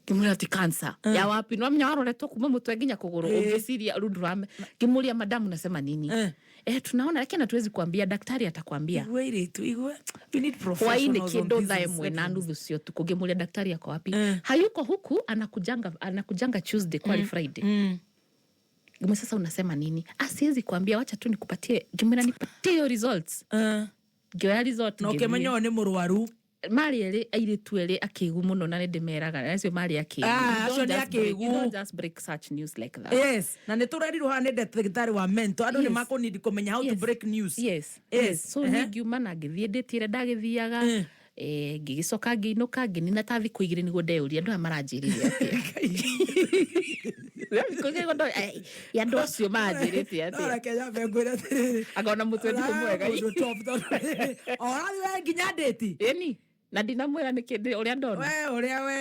Ngĩmwĩra ati cancer ya wapi? No amenya waroretwo kuma mũtwe nginya kũgũrũ, ũngĩciria rĩu ndũrame. Ngĩmũria, "Madam, unasema nini?" "Eh, tunaona, lakini hatuwezi kuambia, daktari atakwambia." Igwe iritu igwe, we need Hwainĩ professionals on kĩndũ these thaa ĩmwe na settings. nuthu cia ũtukũ ngĩmũria, "Daktari ako wapi?" "Hayuko huku, anakujanga Tuesday." Kwari Friday. Ngĩmwĩra, "Sasa unasema nini?" "Ah, siwezi kuambia, wacha tu nikupatie." Ngĩmwĩra, "Nipatie hiyo results." Ngĩoya result. Na ngĩthiĩ. Ũkĩmenya ũyũ nĩ mũrwaru. Marĩ erĩ, airĩtu erĩ akĩgu mũno, na nĩ ndĩmeraga acio marĩ akĩgu. Ah, You acio don't nĩ just break- akĩgu. you don't just break such news like that. Yes, na nĩ tũrerirwo haha nĩ ndagĩtarĩ wa mental andũ nĩ makũnidi kũmenya how to break news. So niĩ ngiuma na ngĩthiĩ ndĩtire ndagĩthiaga. Ngĩgĩcoka ngĩinũka, ngĩnina ta thikũ 2 nĩguo ndeyũria andũ aya maranjĩrire atĩa. Thikũ igĩrĩ nĩguo andũ acio maranjĩrĩte No atĩa. Reke nyambe ngwĩre atĩrĩrĩ. Angona mũtwe ndikũ mwega. Mũndũ top tondũ ũrathiĩ we nginya ndĩti. Ĩni, na ndinamwĩra nĩkĩ ũrĩa ndona. We ũrĩa we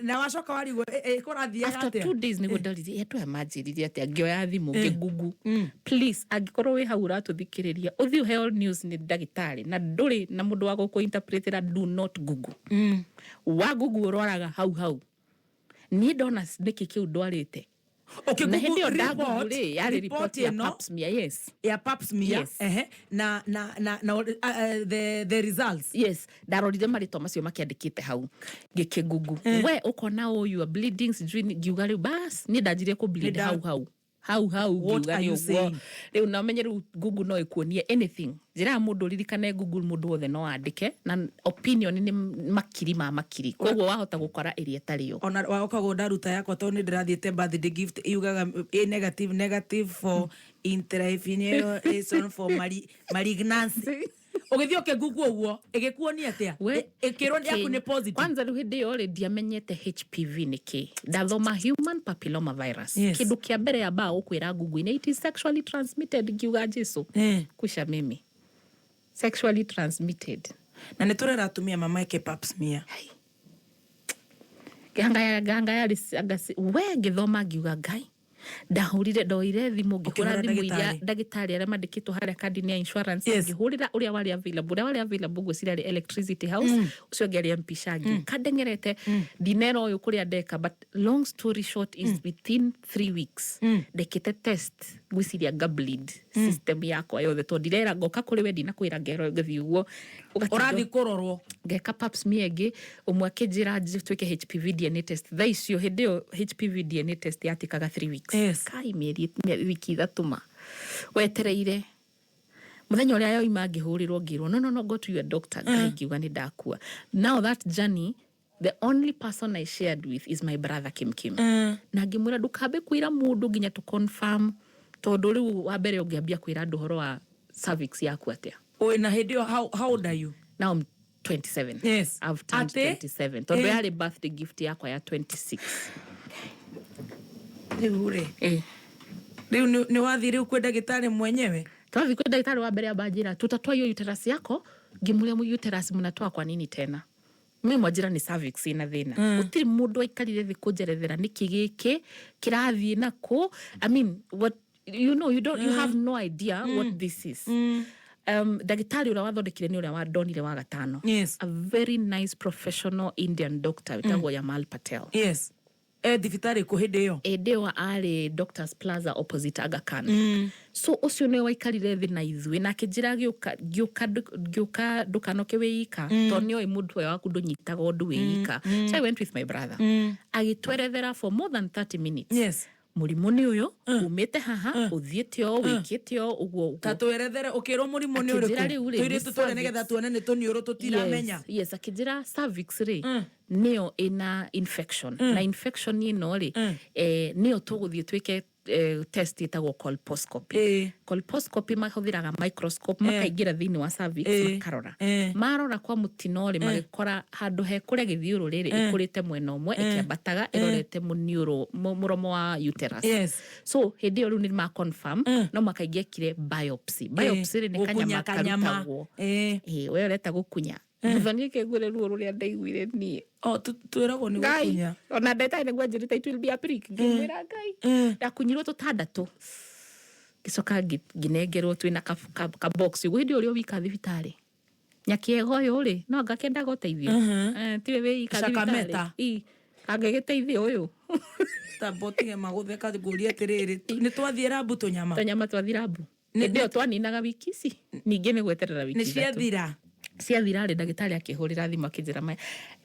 na wacoka warigwo kũrathiaga After atĩa. 2 days nĩguo ndoririe andũ aya manjĩrire atĩa. Ngĩoya thimũ ngĩngungu. Please, angĩkorwo wĩ hau ũratũthikĩrĩria, ũthiĩ ũheo news nĩ ndagĩtarĩ na ndũrĩ na mũndũ wa gũkũ-interpretera, do not google. Wa google ũrwaraga hau hau. Niĩ ndona nĩkĩ kĩu ndwarĩte. Na hĩndĩ ĩyo ndagoogle rĩ, yarĩ report ya ĩno pap smear, yes. Ya pap smear. Yes. Ehe, na the results. Yes, ndarorire marĩtwa macio makĩandĩkĩte hau, ngĩkĩngungu we ũkona oh, you are bleeding, sijui ngiuga rĩu bas niĩ ndanjirie kũ bleed hau hau hau hau. What Ngiuga are nĩ you ũguo. saying? Rĩu na ũmenye rĩu Google no ĩkuonie anything. Njĩra ya mũndũ ũririkane, Google mũndũ wothe no andĩke na opinion nĩ makiri ma makiri, koguo wahota gũkora ĩrĩa ĩtarĩ yo. Ona wakoragwo ndaruta yakwa tondũ nĩ ndĩrathiĩte birthday gift, yugaga a negative, negative for intraepithelial for malignancy. Ũgĩthiĩ ũkĩngungu ũguo, ĩgĩkuonia atĩa? Ĩkĩrwo yaku nĩ positive. Kwanza rĩu hĩndĩ ĩyo rĩ, ndiamenyete HPV nĩ kĩ. Ndathoma human papilloma virus. Kĩndũ kĩa mbere yambaga gũkwĩra Google-inĩ, it is sexually transmitted. Ngiuga Jesu kusha mimi, sexually transmitted. Na nĩ tũrera atumia mamaeke pap smear. Nganga yarĩ we ngĩthoma ngiuga Ngai. Ndahũrire, ndoire thimũ ngĩhũra Ũkĩhũra thimũ iria ndagĩtarĩ. Ndagĩtarĩ arĩa mandĩkĩtwo harĩa kandi-inĩ ya insurance. Ngĩhũrĩra ũrĩa warĩ available, ũrĩa warĩ available ngwĩciria arĩ Electricity House, ũcio ũngĩ arĩ MP Shangi. Kandengerete ndinera ũyũ kũrĩa ndeka, but long story short is within 3 weeks ndekĩte test, ngwĩciria nga bleed system yakwa yothe tondũ ndirera ngoka kũrĩ we ndinakwĩra ngero ngĩthiĩ ũguo. Ũgatinda Ũrathiĩ kũrorwo. Ngeka pap smear ĩngĩ, ũmwe akĩnjĩra twĩke HPV DNA test. Thaa icio hĩndĩ ĩyo HPV DNA test yatĩkaga 3 weeks. Kai mĩeri wiki 3 ma wetereire mũthenya ũrĩa yoima ngĩhũrĩrwo ngĩrwo, "No, no, no, go to your doctor." Ngai, ngiuga nĩ ndakua. Now that journey, the only person I shared with is my brother Kim Kim, na ngĩmwĩra ndũkambe kwĩra mũndũ nginya tũ confirm, tondũ rĩu wa mbere ũngĩambia kwĩra andũ ũhoro wa cervix yaku atĩa? Ũ na hĩndĩ ĩyo how old are you? Now I'm 27. I've turned Atĩ? 27 tondũ yarĩ birthday gift yakwa ya 26. Rĩu rĩ, rĩu nĩ wathiĩ rĩu kwĩ ndagĩtarĩ mwenyewe? Twathiĩ kwĩ ndagĩtarĩ wa mbere, amba njĩra tutatoa hiyo uterus yako. Ngĩmũria, uterus mnatoa kwa nini tena? Mimi mwanjĩra nĩ cervix ĩna thĩna. Gũtirĩ mũndũ aikarire thĩ kũnjerethera nĩkĩ gĩkĩ kĩrathiĩ nakũ. I mean, what you know, you don't, you have no idea what this is. Ndagĩtarĩ ũrĩa wathondekire nĩ ũrĩa wandonire wa gatano. A very nice professional Indian doctor wĩtagwo Yamal Patel. Yes, e thibitarĩ kũ hĩndĩ ĩyo? Hĩndĩ ĩyo arĩ Doctors Plaza opposite Aga Khan. So ũcio nĩwe waikarire thĩ na ithuĩ na akĩnjĩra gĩũka ngĩũka ngĩũka ndũkanoke wĩ ika, tondũ nĩoĩ mũndũ ũyũ waku ndũnyitaga ũndũ wĩ ika. So I went with my brother, agĩtwerethera for more than 30 minutes. Mũrimũ nĩ ũyũ, umĩte haha, ũthiĩte ũũ, wĩkĩte ũũ, ũguo ũguo. Ta twerethere ũkĩrwo mũrimũ nĩ Akĩnjĩra ũrĩkũ. rĩu rĩ, Tũirĩtu nĩ tũrĩa nĩgetha cervix. tuone nĩ tũniũrũ tũtiramenya. Yes, akĩnjĩra cervix rĩ nĩyo ĩna infection, na infection ĩno rĩ, nĩyo tũgũthiĩ twĩke test ĩtagwo colposcopy. Colposcopy mahũthĩraga microscope, makaingĩra thĩinĩ wa cervix, makarora. Marora kwa mũtino rĩ, magĩkora handũ he kũrĩa gĩthiũrũrĩ rĩ ĩkũrĩte mwena ũmwe, ĩkĩambataga ĩrorete mũniũrũ mũromo wa uterus. So hĩndĩ ĩyo rĩu nĩ ma confirm no makaingĩekire biopsy. Biopsy rĩ nĩ Gũkunya kanyama kanyama. karutagwo. Ĩ, we ũreta gũkunya mũthoni kĩngwĩre ruo rũrĩa ndaiguire niĩ. O twĩragwo nĩ Ngai gũkunya. Ona ndagĩtarĩ nĩguo anjĩrĩte it will be a prick. Ngĩmwĩra Ngai, ndakunyirwo tũtandatũ, ngĩcoka ngĩnengerwo twĩna ka box ũguo. Hĩndĩ ĩyo ũrĩa wika thibitarĩ nyakĩega ũyũ rĩ, no anga kendaga ũteithio. Tiwe wĩ ika thibitarĩ. Shakameta. Ĩ, kangĩgĩteithio ũyũ. Tambotige magũtheka ngũrie atĩrĩrĩ, nĩ twathiĩ rambu tũnyama. Tũnyama twathi rambu. Hĩndĩ ĩyo twaninaga wiki ici, ningĩ nĩ gweterera wiki Nĩ 3. Ciathira. Ciathira rĩ, ndagĩtarĩ akĩhũrĩra thimũ akĩnjĩra,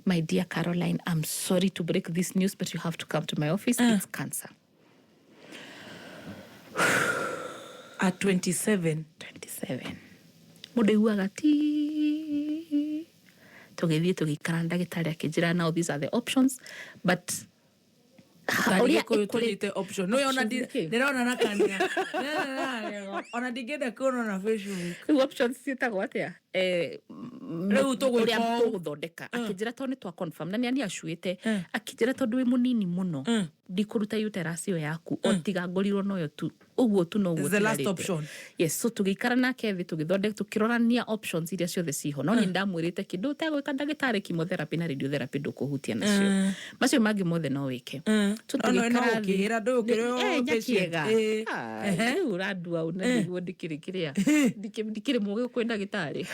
My dear Caroline, I'm sorry to break this news, but you have to come to my office. It's cancer." At 27? 27. Mũndũ aiguaga ti. Tũgĩthiĩ tũgĩikara na ndagĩtarĩ, akĩnjĩra, "Now these are the options," but Tarĩ ũrĩa Gĩkũyũ tũnyite option no ona Options nĩ kĩ? Ndĩrona na kanua. Ona ndingĩenda kuona na Facebook. Rĩu options ciĩtagwo atĩa? Rĩu tũgwĩka Ũrĩa ũũ. tũgũthondeka. Akĩnjĩra tondũ nĩ twa confirm na nĩ aniacuĩte, akĩnjĩra tondũ wĩ mũnini mũno, ndikũruta uterus ĩyo yaku o tiga ngorirwo noyo tu, ũguo tu noguo It's the last ũtigarĩte. option. Yes, so tũgĩikara nake thĩ, tũgĩthondeka, tũkĩrorania options iria ciothe ciho, no nĩ ndamwĩrĩte kĩndũ ũtegwĩka ndagĩtarĩ, chemotherapy na radiotherapy ndũkũhutia nacio, macio mangĩ mothe no wĩke. So No, no, no tũgĩikara thĩ. ũkĩĩra, ndũĩ ũkĩrĩ o Eh, patient. nyakĩega. Rĩu ũrandua ũna nĩguo ndikĩrĩ kĩrĩa ndikĩrĩ mũgĩ kwĩ ndagĩtarĩ.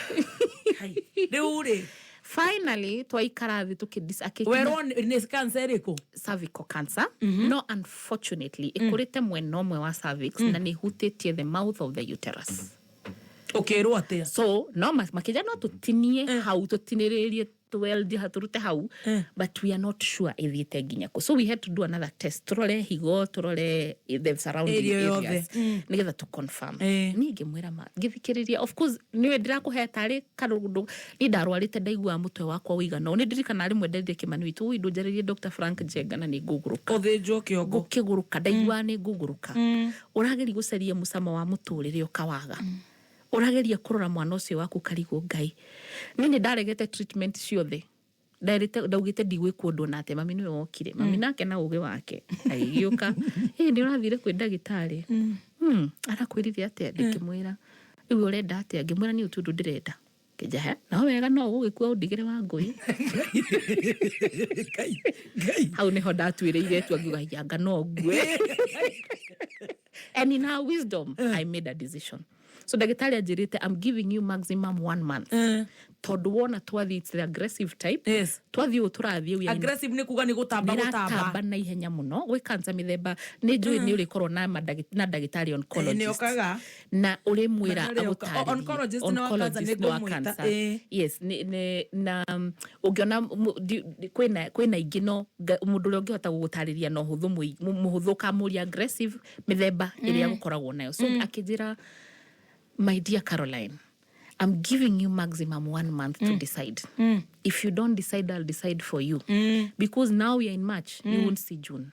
Hai. Rĩu rĩ, Finally twaikara thĩ akĩkinya werwo nĩ cancer ĩrĩkũ? Cervical cancer, no unfortunately ĩkũrĩte mwena ũmwe wa cervix na nĩ ĩhutĩtie the mouth of the uterus. Ũkĩrwo atĩa? So no makĩnja no tũtinie hau, tũtinĩrĩrie, tweld tũrute hau, but we are not sure ĩthiĩte nginya kũ, so we had to do another test, tũrore higo, tũrore the surrounding Area yothe. areas nĩgetha tũ confirm. Niĩ ngĩmwĩra ma ngĩthikĩrĩria, of course nĩwe ndĩrakũhe tarĩ karũndũ, niĩ ndarwarĩte, ndaiguaga mũtwe wakwa ũigana ũũ. Nĩ ndirikana rĩmwe nderire Kĩmani witũ, "Ũi, ndũnjarĩrie Dr. Frank Njenga na nĩ ngũgũrũka." Ũthĩnjwo kĩongo. Ngũkĩgũrũka, ndaiguaga nĩ ngũgũrũka. Ũrageria gũcaria mũcamo wa mũtũrĩre ũkawaga, ũrageria kũrora mwana ũcio waku karigwo Ngai. Niĩ nĩ ndaregete treatment ciothe, nderĩte ndaugĩte ndigwĩkwo ũndũ ona atĩa. Mami nĩwe wokire, mami nake na ũgĩ wake agĩgĩũka, "Ĩ, nĩ ũrathire kwĩ ndagĩtarĩ? Arakwĩrire atĩa?" Ndĩkĩmwĩra, "Rĩu ũrenda atĩa?" Ngĩmwĩra, "Niĩ ũndũ ndĩrenda kĩnja he no wega no ũgũgĩkua ũndigĩre wa ngũi." Ngai, Ngai. Hau niho ndatuĩrĩire itua, ngiuga yanga no ngue, and in her wisdom I made a decision. So ndagĩtarĩ anjĩrĩte, "I'm giving you maximum one month," tondũ wona twathiĩ, it's the aggressive type. Twathiĩ ũũ tũrathiĩ, we are in Aggressive nĩ kuga nĩ gũtamba gũtamba. Nĩratamba na ihenya mũno. Gwĩ cancer mĩthemba nĩ njũĩ nĩ ũrĩkorwo na ndagĩtarĩ oncologist Nĩokaga. Na ũrĩmwĩra Na nĩarĩoka. agũtarĩrie. Oncologist nĩ wa cancer, Oncologist nĩ wa nĩngũmwĩta. cancer. Yes, na ũngĩona kwĩna ingĩ, no mũndũ ũrĩa ũngĩhota gũgũtarĩria na ũhũthũ mũhũthũ, ũkamũria aggressive mĩthemba ĩrĩa gũkoragwo nayo. So akĩnjĩra, "My dear Caroline, I'm giving you maximum one month to decide. If you don't decide, I'll decide for you. Because now we are in March, you won't see June.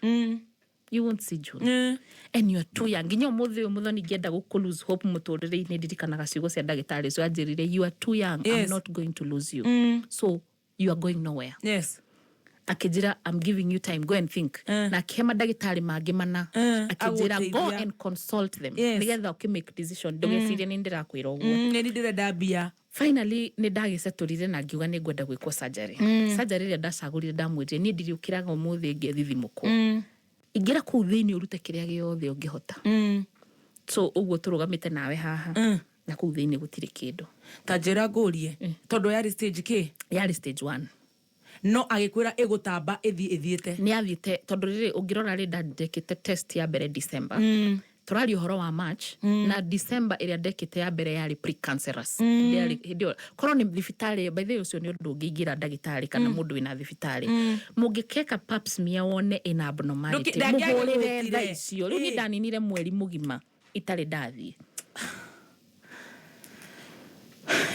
You won't see June. And you are too young." Nginya ũmũthĩ ũyũ, Mũthoni, ngĩenda gũkũ lose hope mũtũrĩre-inĩ, ndirikanaga ciugo cia ndagĩtarĩ ũcio anjĩrire, "You are too young. I'm not going to lose you. So you are going nowhere." Akĩnjĩra, "I'm giving you time, go and think." Na akĩhe mandagĩtarĩ mangĩ mana, akĩnjĩra, "Go Agũteithia. and consult them nĩgetha ũkĩ make decision, ndũgecirie nĩ ndĩrakwĩra ũguo." Nĩ ndĩrenda mbia. Finally nĩ ndagĩcetũrire na ngiuga nĩ ngwenda gwĩkwo surgery. Surgery ĩrĩa ndacagũrire, ndamwĩrire, "Niĩ ndiriũkĩraga ũmũthĩ ngethithimũkwo, ingĩra kũu thĩinĩ ũrute kĩrĩa gĩothe ũngĩhota." So ũguo tũrũgamĩte nawe haha, na kũu thĩinĩ gũtirĩ kĩndũ. Ta njĩra ngũrie, tondũ yarĩ stage kĩ? Yarĩ stage one. No agĩkwĩra ĩgũtamba ĩthiĩ ĩthiĩte. Nĩ athiĩte, tondũ rĩrĩ ũngĩrora rĩ, ndandĩkĩte test ya mbere December, tũraria ũhoro wa March, na December ĩrĩa ndekĩte ya mbere yarĩ precancerous. Ndĩarĩ hĩndĩ ĩyo korwo nĩ thibitarĩ. By the way, ũcio nĩ ũndũ ũngĩingĩra ndagĩtarĩ kana mũndũ wĩna thibitarĩ, mũngĩkeka pap smear wone ĩna abnormality, Ndangĩagĩgũtire. mũhũrĩre thaa icio. Rĩu niĩ ndaninire mweri mũgima itarĩ ndathiĩ.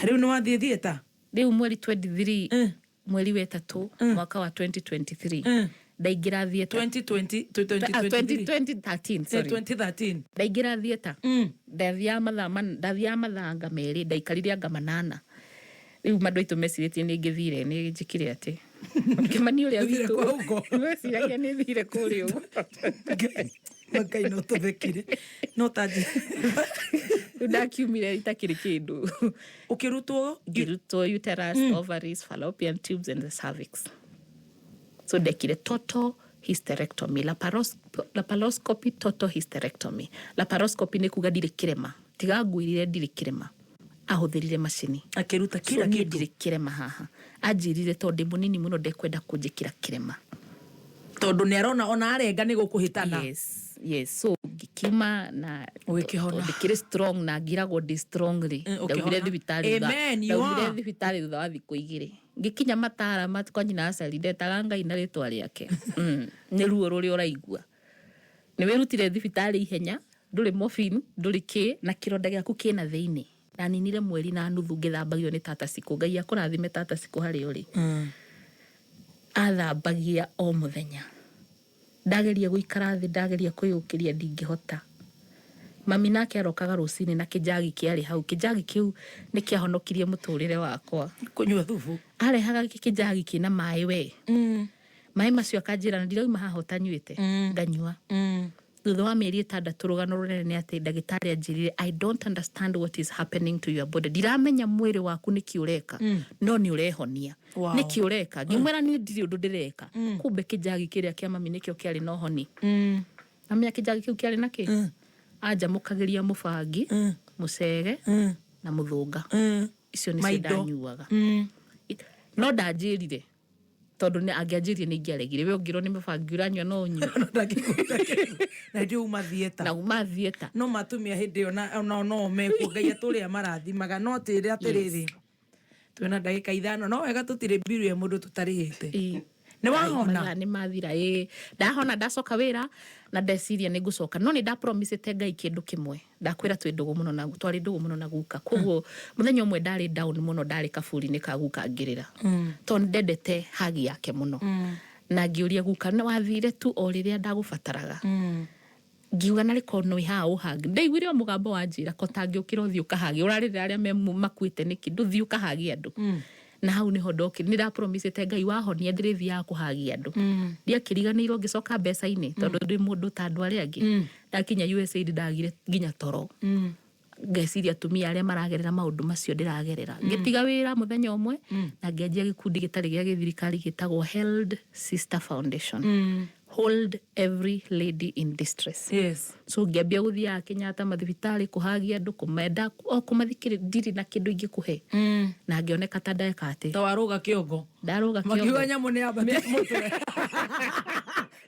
Rĩu nĩ wathiĩ thiĩta? Rĩu mweri 23, mweri wa ĩtatũ, mwaka wa 2023, ndaingĩra theatre. 2020? Ah, 2023. 2013, sorry. 2013. Ndaingĩra theatre, ndathiaga mathaa anga 2, ndaikarire anga 8. Rĩu mandũ aitũ mecirĩtie nĩ ngĩthire, nĩ njĩkire atĩ Kĩmani ũrĩa Ũthire witũ kwa huko. meciragia nĩ thire kũrĩa ũguo. Ngai, Ngai, no tũthekire no tanji. Rĩu ndakiumire itakĩrĩ kĩndũ. Ũkĩrutwo? Ngĩrutwo uterus, ovaries, fallopian tubes and the cervix. So ndekire total hysterectomy, laparoscopy total hysterectomy. Laparoscopy nĩ kuga ndirĩ kĩrema, tiga ngwĩrire ndirĩ kĩrema, ahũthĩrire macini Akĩruta so kila niĩ kitu. Ndirĩ kĩrema haha. Anjĩrire tondũ ndĩ mũnini mũno, ndekwenda kũnjĩkĩra kĩrema. Tondũ nĩ arona ona arenga nĩ gũkũhĩtana. Yes, so ngĩkiuma na Ũgĩkĩhona. tondũ ndĩkĩrĩ strong na ngiragwo ndĩ strong rĩ, Ũkĩhona. ndaumire thibitarĩ Amen, you ndaumire are. thibitarĩ thutha wa thikũ 2, ngĩkinya matara kwa nyina acari, ndetaga Ngai na rĩtwa rĩake. Nĩ ruo rũrĩa ũraigua nĩ wĩrutire thibitarĩ ihenya, ndũrĩ morphine, ndũrĩ kĩ, na kĩronda gĩaku kĩna thĩinĩ. Ndaninire mweri na nuthu ngĩthambagio nĩ tata Cikũ. Ngai akũrathime tata Cikũ harĩa ũrĩ. Athambagia o mũthenya. Ndageria gũikara thĩ, ndageria kwĩyũkĩria, ndingĩhota. Mami nake arokaga rũcinĩ na kĩnjagi kĩarĩ hau. Kĩnjagi kĩu nĩ kĩahonokirie mũtũrĩre wakwa. Kũnyua thubu. Arehaga kĩnjagi kĩna maĩ we. Maĩ macio akanjĩra na ndirauma haha ũtanyuĩte. Nganyua. Thutha wa mĩeri 6 rũgano rũnene nĩ atĩ ndagĩtarĩ anjĩrire, "I don't understand what is happening to your body. Ndiramenya mwĩrĩ waku nĩkĩ ũreka, no nĩ ũrehonia." Nĩkĩ ũreka? Ngĩmwĩra niĩ ndirĩ ũndũ ndĩreka. Kumbe kĩnjagi kĩrĩa kĩa mami nĩkĩo kĩarĩ na ũhoni. Namenya kĩnjagi kĩu kĩarĩ na kĩ? Anjamũkagĩria mũbangi, mũcege na mũthũnga. Icio nĩcio ndanyuaga. No ndanjĩrire tondũ nĩ angĩanjĩrire nĩ ingĩaregire. We ũngĩrwo nĩ mũbangi ũranyua no ũnyue? Na hĩndĩ uma theatre. Na uma theatre. No matumia hĩndĩ ĩyo na no no mekuo Ngai atũrĩa marathimaga no tĩre atĩrĩrĩ. Twĩna ndagĩka 5 no wega tũtirĩ mbiru ya mũndũ tũtarĩhĩte. Nĩ wahona? Mathaa nĩ mathira, ĩĩ. Ndahona ndacoka wĩra na ndeciria nĩ ngũcoka, no nĩ ndapromisĩte Ngai kĩndũ kĩmwe. Ndakwĩra twĩ ndũgũ mũno na twarĩ ndũgũ mũno na guka. Koguo mũthenya ũmwe ndarĩ down mũno, ndarĩ kaburi-inĩ ka guka ngĩrĩra. Tondũ ndendete hagi yake mũno. Na ngĩũria guka, nĩ wathire tu o rĩrĩa ndagũbataraga. Ngiuga narĩ korwo no haha ũhagi. Ndaiguire o mũgambo wanjĩra ko tangĩũkĩra ũthiĩ ũkahage. Ũrarĩrĩra arĩa me makuĩte nĩkĩ? Ndũthiĩ ũkahage andũ. Na hau nĩho ndokire. Nĩ ndapromisĩte Ngai wahonia ndĩrĩthiaga kũhagia andũ. Ndiakĩriganĩirwo ngĩcoka mbeca-inĩ tondũ ndĩ mũndũ ta andũ arĩa angĩ. Ndakinya USAID ndagire nginya toro. Ngeciria atumia arĩa maragerera maũndũ macio ndĩragerera. Ngĩtiga wĩra mũthenya ũmwe na ngĩanjia gĩkundi gĩtarĩ gĩa gĩthirikari gĩtagwo Held Sister Foundation. Hold every lady in distress. So ngĩambia gũthiaga Kenyatta mathibitarĩ kũhagia andũ, kũmenda o kũmathikĩrĩria, ndirĩ na kĩndũ ingĩkũhe. Na ngĩoneka ta ndeka atĩ. Ta warũga kĩongo. Ndarũga kĩongo. Makiuga nyamũ nĩ yambatire mũtwe.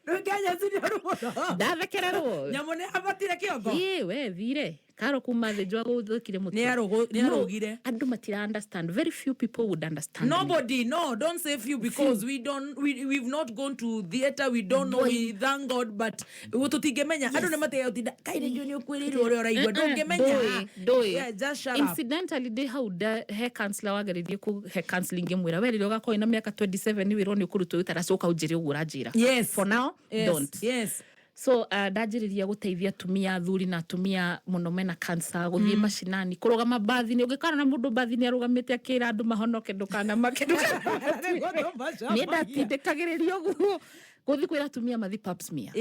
Rĩu Kenya ci nĩ ũru mũno. Ndathekererwo. Nyamũ nĩ yambatire kĩongo. Ĩĩ, we thire. Karo kuma thĩ njwa gũthũkire mũtwe. Nĩ arũgire. Andũ matira understand. Very few people would understand. Nobody, no, don't say few because we don't, we've not gone to theater, we don't know, we thank God, but tũtingĩmenya. Andũ nĩ matigaga gũtinda, kaĩ rĩngĩ nĩ ũkwĩrĩirwo ũrĩa ũraigua, ndũngĩmenya. Ndũĩ. Yeah, just shut up. Incidentally, ndĩ hau he counselor wageririe kũhe counseling ngĩmwĩra, we rĩrĩa ũgakorwo wĩna mĩaka 27 wĩrwo nĩ ũkũrutwo ũtaracoka ũnjĩre ũguo ũranjĩra. Yes. For now, don't. Yes. So ndanjĩrĩria gũteithia atumia athuri na atumia mũno mena cancer, gũthiĩ macinani, kũrũgama mbathi-inĩ. Ũngĩkora na mũndũ mbathi-inĩ arũgamĩte akĩra andũ mahonoke, ndũkanamake, ndũkanamake. Niĩ ndatindĩkagĩrĩria ũguo gũthiĩ kwĩra atumia mathi pap smear.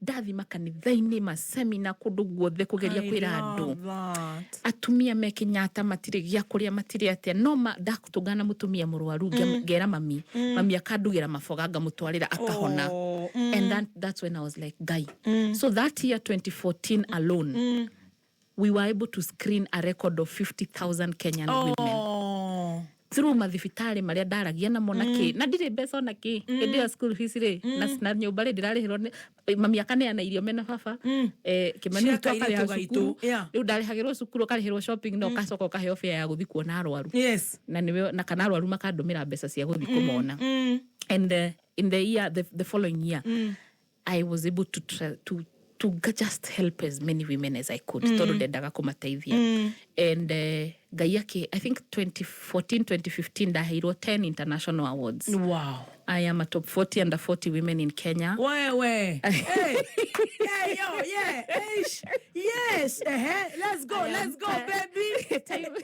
Ndathi makanitha-inĩ, masemina, kũndũ guothe kũgeria kwĩra andũ. Atumia me Kenyatta matirĩ gĩa kũrĩa, matirĩ atĩa. No ndatũngana na mũtumia mũrwaru, ngera mami. Mami akandugĩra maboga, ngamũtwarĩra akahona. And that's when I was like, Ngai. So that year 2014 alone, we were able to screen a record of 50,000 Kenyan women. Through mathibitarĩ marĩa ndaragia namo na kĩ, na ndirĩ mbeca ona kĩ. Hĩndĩ ĩyo school fees rĩ, na nyũmba rĩ, ndĩrarĩhĩrwo nĩ mami akaneana irio mena baba. Kĩmani Cia witũ kairĩtu akarĩha gaitũ. cukuru. Rĩu ndarĩhagĩrwo cukuru, ũkarĩhĩrwo shopping, na ũgacoka ũkaheo fare ya gũthiĩ kuona arwaru. Na nĩwe, na kana arwaru makandũmĩra mbeca cia gũthiĩ kũmona. And in the year, the following year, I was able to to just help as many women as I could. Tondũ ndendaga kũmateithia. And Ngai ake, I think 2014, 2015, ndaheirwo 10 international awards. Wow. I am a top 40 under 40 women in Kenya. Wewe. Hey. Hey, yo, yeah. Eish. Yes. Let's go. Let's go, baby.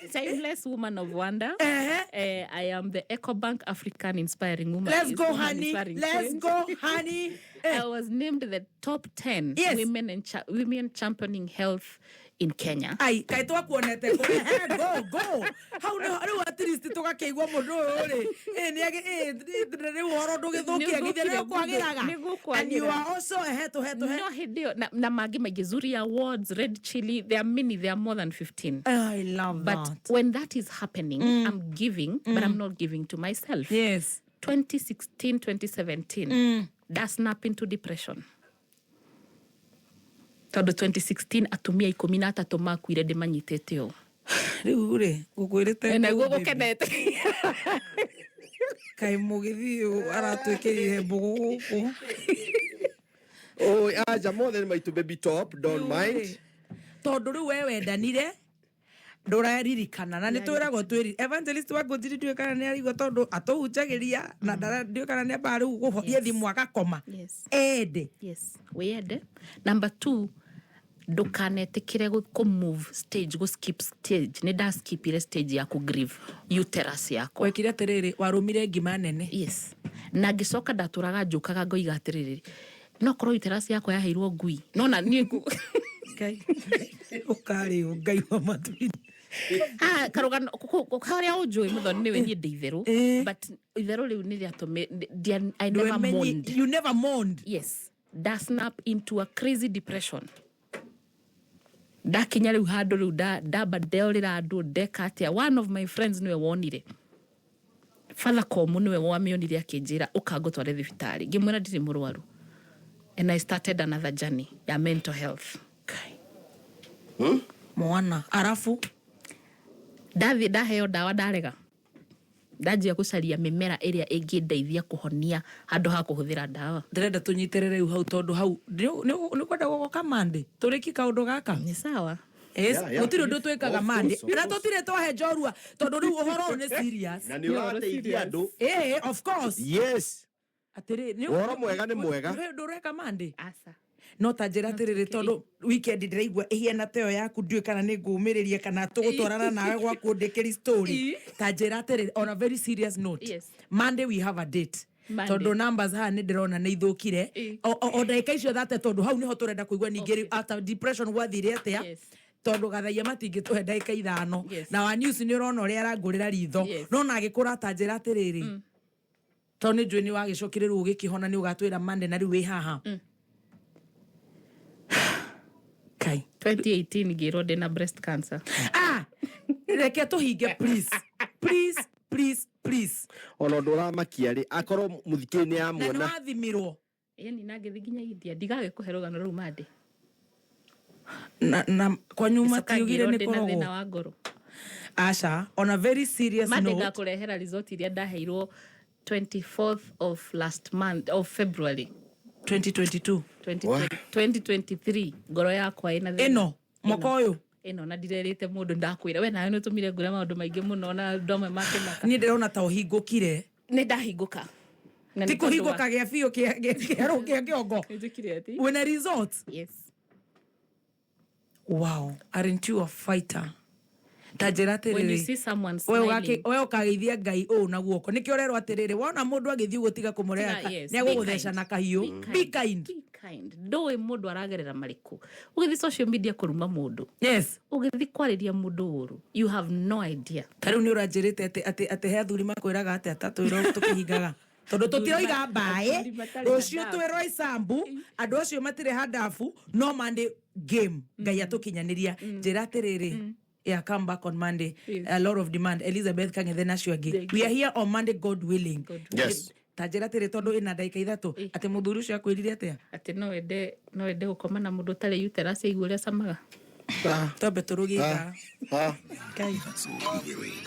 Timeless woman of wonder. I am the EcoBank African Inspiring Woman. Let's go, Woman honey. Inspiring Let's Change. go, honey. I was named the top 10 women and women championing health in Kenya. Ai, kaĩ twakuonete kũ? Go, go. Hau nĩho, rĩu at least tũgakĩigua mũndũ ũyũ rĩ. Nĩ agĩ-, rĩu ũhoro ndũgĩthũkia, Nĩ githĩ nĩ ũthũkire ũkwagĩraga? Nĩ gũkwagĩra. And you are also, tũhe, tũhe. No, hĩndĩ ĩyo, na mangĩ maingĩ, Zuri Awards, Red Chili, there are many, there are more than 15. I love But that. when that is happening, I'm giving, but I'm not giving to myself. 2016, 2017, that snap into depression. Tondũ 2016 atumia ikũmi na atatũ makuire ndĩmanyitĩte ũũ. Rĩu rĩ, ngũkwĩrĩte Na nĩguo baby. gũkenete. Kaĩ mũgĩthiĩ ũũ aratwĩkĩrire mbũgũ gũkũ. Oh, aja mothe nĩ maitũ baby top, don't Rĩu rĩ, mind. tondũ rĩu we wendanire, Ndũraririkana na nĩ twĩragwo twĩri evangelist wa ngũnjiri, ndiũĩ kana nĩ arigua tondũ atũhunjagĩria na ndiũĩ kana nĩ ambaga rĩu kũhoria thimũ agakoma. Ende. Yes, wiyende. Number two, ndukanetĩkĩre kũ move stage, gũ skip stage. Nĩ ndaskipire stage ya kũ grieve uterus yakwa. Wekire atĩrĩrĩ, warũmire ngima nene. Yes, na ngĩcoka ndatũraga njũkaga ngoiga atĩrĩrĩ, no korwo uterus yakwa yaheirwo ngui no na niĩ Ngai ũkarĩo, Ngai wa matuinĩ. Ah, karũgano karĩa ũnjũĩ mũthoni nĩwe niĩ ndĩ itherũ. But itherũ rĩu nĩ rĩatũmĩ I never Ndwemenyi- mourned. You never mourned. Yes, nda snap into a crazy depression. Ndakinya rĩu handũ rĩu ndamba ndeorĩra andũ ndeka atĩa. One of my friends nĩwe wonire, Father Komu nĩwe wamĩonire, akĩnjĩra ũka ngũtware thibitarĩ. Ngĩmwĩra ndirĩ mũrwaru, and I started another journey ya mental health. Ngai. Mwana arabu. Ndathiĩ ndaheo ndawa, ndarega. Ndanjia gũcaria mĩmera ĩrĩa ĩngĩndeithia kũhonia handũ ha kũhũthĩra ndawa. Ndĩrenda tũnyitĩrĩre rĩu hau tondũ hau nĩ kwenda gũgoka mande tũrĩki kaũndũ gaka. Nĩ sawa. Yes, Yeah. gũtirĩ ũndũ twĩkaga Of mande course, of na course. tũtirĩ twahe njorua tondũ rĩu ũhoro ũyũ nĩ serious. Na nĩ ũrateithia andũ. Ĩĩ, of course. Atĩrĩ Ũhoro mwega nĩ mwega. Ndũreka mande. Aca. No ta njĩra atĩrĩrĩ, tondũ weekend ndĩraigua ĩhiana ta ĩyo yaku, ndiũĩ kana nĩ ngũmĩrĩria kana tũgũtwarana nawe gwaku ndĩkĩri story. Ta njĩra atĩrĩrĩ, on a very serious note, Monday we have a date. Monday. Tondũ numbers haha nĩ ndĩrona nĩ ithũkire. O ndagĩka icio thate, tondũ hau nĩho tũrenda kũigua ningĩ rĩu after depression gwathire atĩa. Tondũ gathaia matingĩtũhe ndagĩka 5. Na wa news nĩ ũrona ũrĩa arangũrĩra ritho. No na agĩkũra, ta njĩra atĩrĩrĩ, tondũ nĩ njũĩ nĩ wagĩcokire rĩu ũgĩkĩhona, nĩ ũgatwĩra Monday na rĩu wĩ haha. Kai. 2018 ngĩrwo ndĩna breast cancer. Ah, reke tũhinge, please, please, please, please. Ona ũndũ ũramakia rĩ, akorwo mũthikĩri nĩ Na nĩ amuona. wathimirwo? Ĩni, na ngĩthiĩ nginya India. Ndigagĩkũhe rũgano rũu mande. Na kwanyu Ngĩcoka matiugire ngĩrwo nĩ ndĩna thĩna kũrogwo? wa ngoro. Aca, on a very serious Mande note. ngakũrehera result iria ndaheirwo 24th of last month of February. 2022? 2020 2023. Ngoro yakwa ĩna thĩna. Ĩno mwaka ũyũ? Ĩno, na ndirerĩte mũndũ. Ndakwĩra we nawe nĩ ũtũmire ngũre maũndũ maingĩ mũno na andũ amwe makĩmaka. Niĩ ndĩrona ta ũhingũkire. Nĩ ndahingũka. Na Ti nĩ tondũ wa- kũhingũka gĩa biũ kĩa kĩongo. Nĩnjĩkire atĩ? Wĩna results? Yes. Wow, aren't you a fighter? Ta njĩra When you atĩrĩrĩ, see someone we smiling, we ũkageithia Ngai ũũ na guoko nĩkĩo ũrerwo atĩrĩrĩ, wona mũndũ agĩthiĩ ũguo tiga kũmũreha. Tiga, yes, nĩ agũgũtheca be kind. na kahiũ. Be kind. Be kind. Ndũĩ mũndũ aragerera marĩkũ. Ũgĩthiĩ social media kũruma mũndũ, ũgĩthiĩ kwarĩria mũndũ ũru, you have no idea. Ta rĩu nĩ ũranjĩrĩte atĩ he athuri makwĩraga atĩ atatwĩrwo tũkĩhingaga tondũ tũtiroiga mbaĩ. Athuri matarĩ Rũciũ na ndabu. twĩrwo icambu andũ acio matirĩ handabu no Monday game Ngai atũkinyanĩria. Njĩra atĩrĩrĩ, yeah, come back on Monday. A lot of demand. Elizabeth Kang'ethe na acio angĩ. Thank We are here on Monday, God willing. God. Ta njĩra atĩrĩ, tondũ ĩna ndagĩka 3, atĩ mũthuri ũcio akwĩrire atĩa? Atĩ no wende gũkoma na mũndũ ũtarĩ uterus aigua ũrĩa acamaga. Twambe tũrũgie ithaa. Ngai.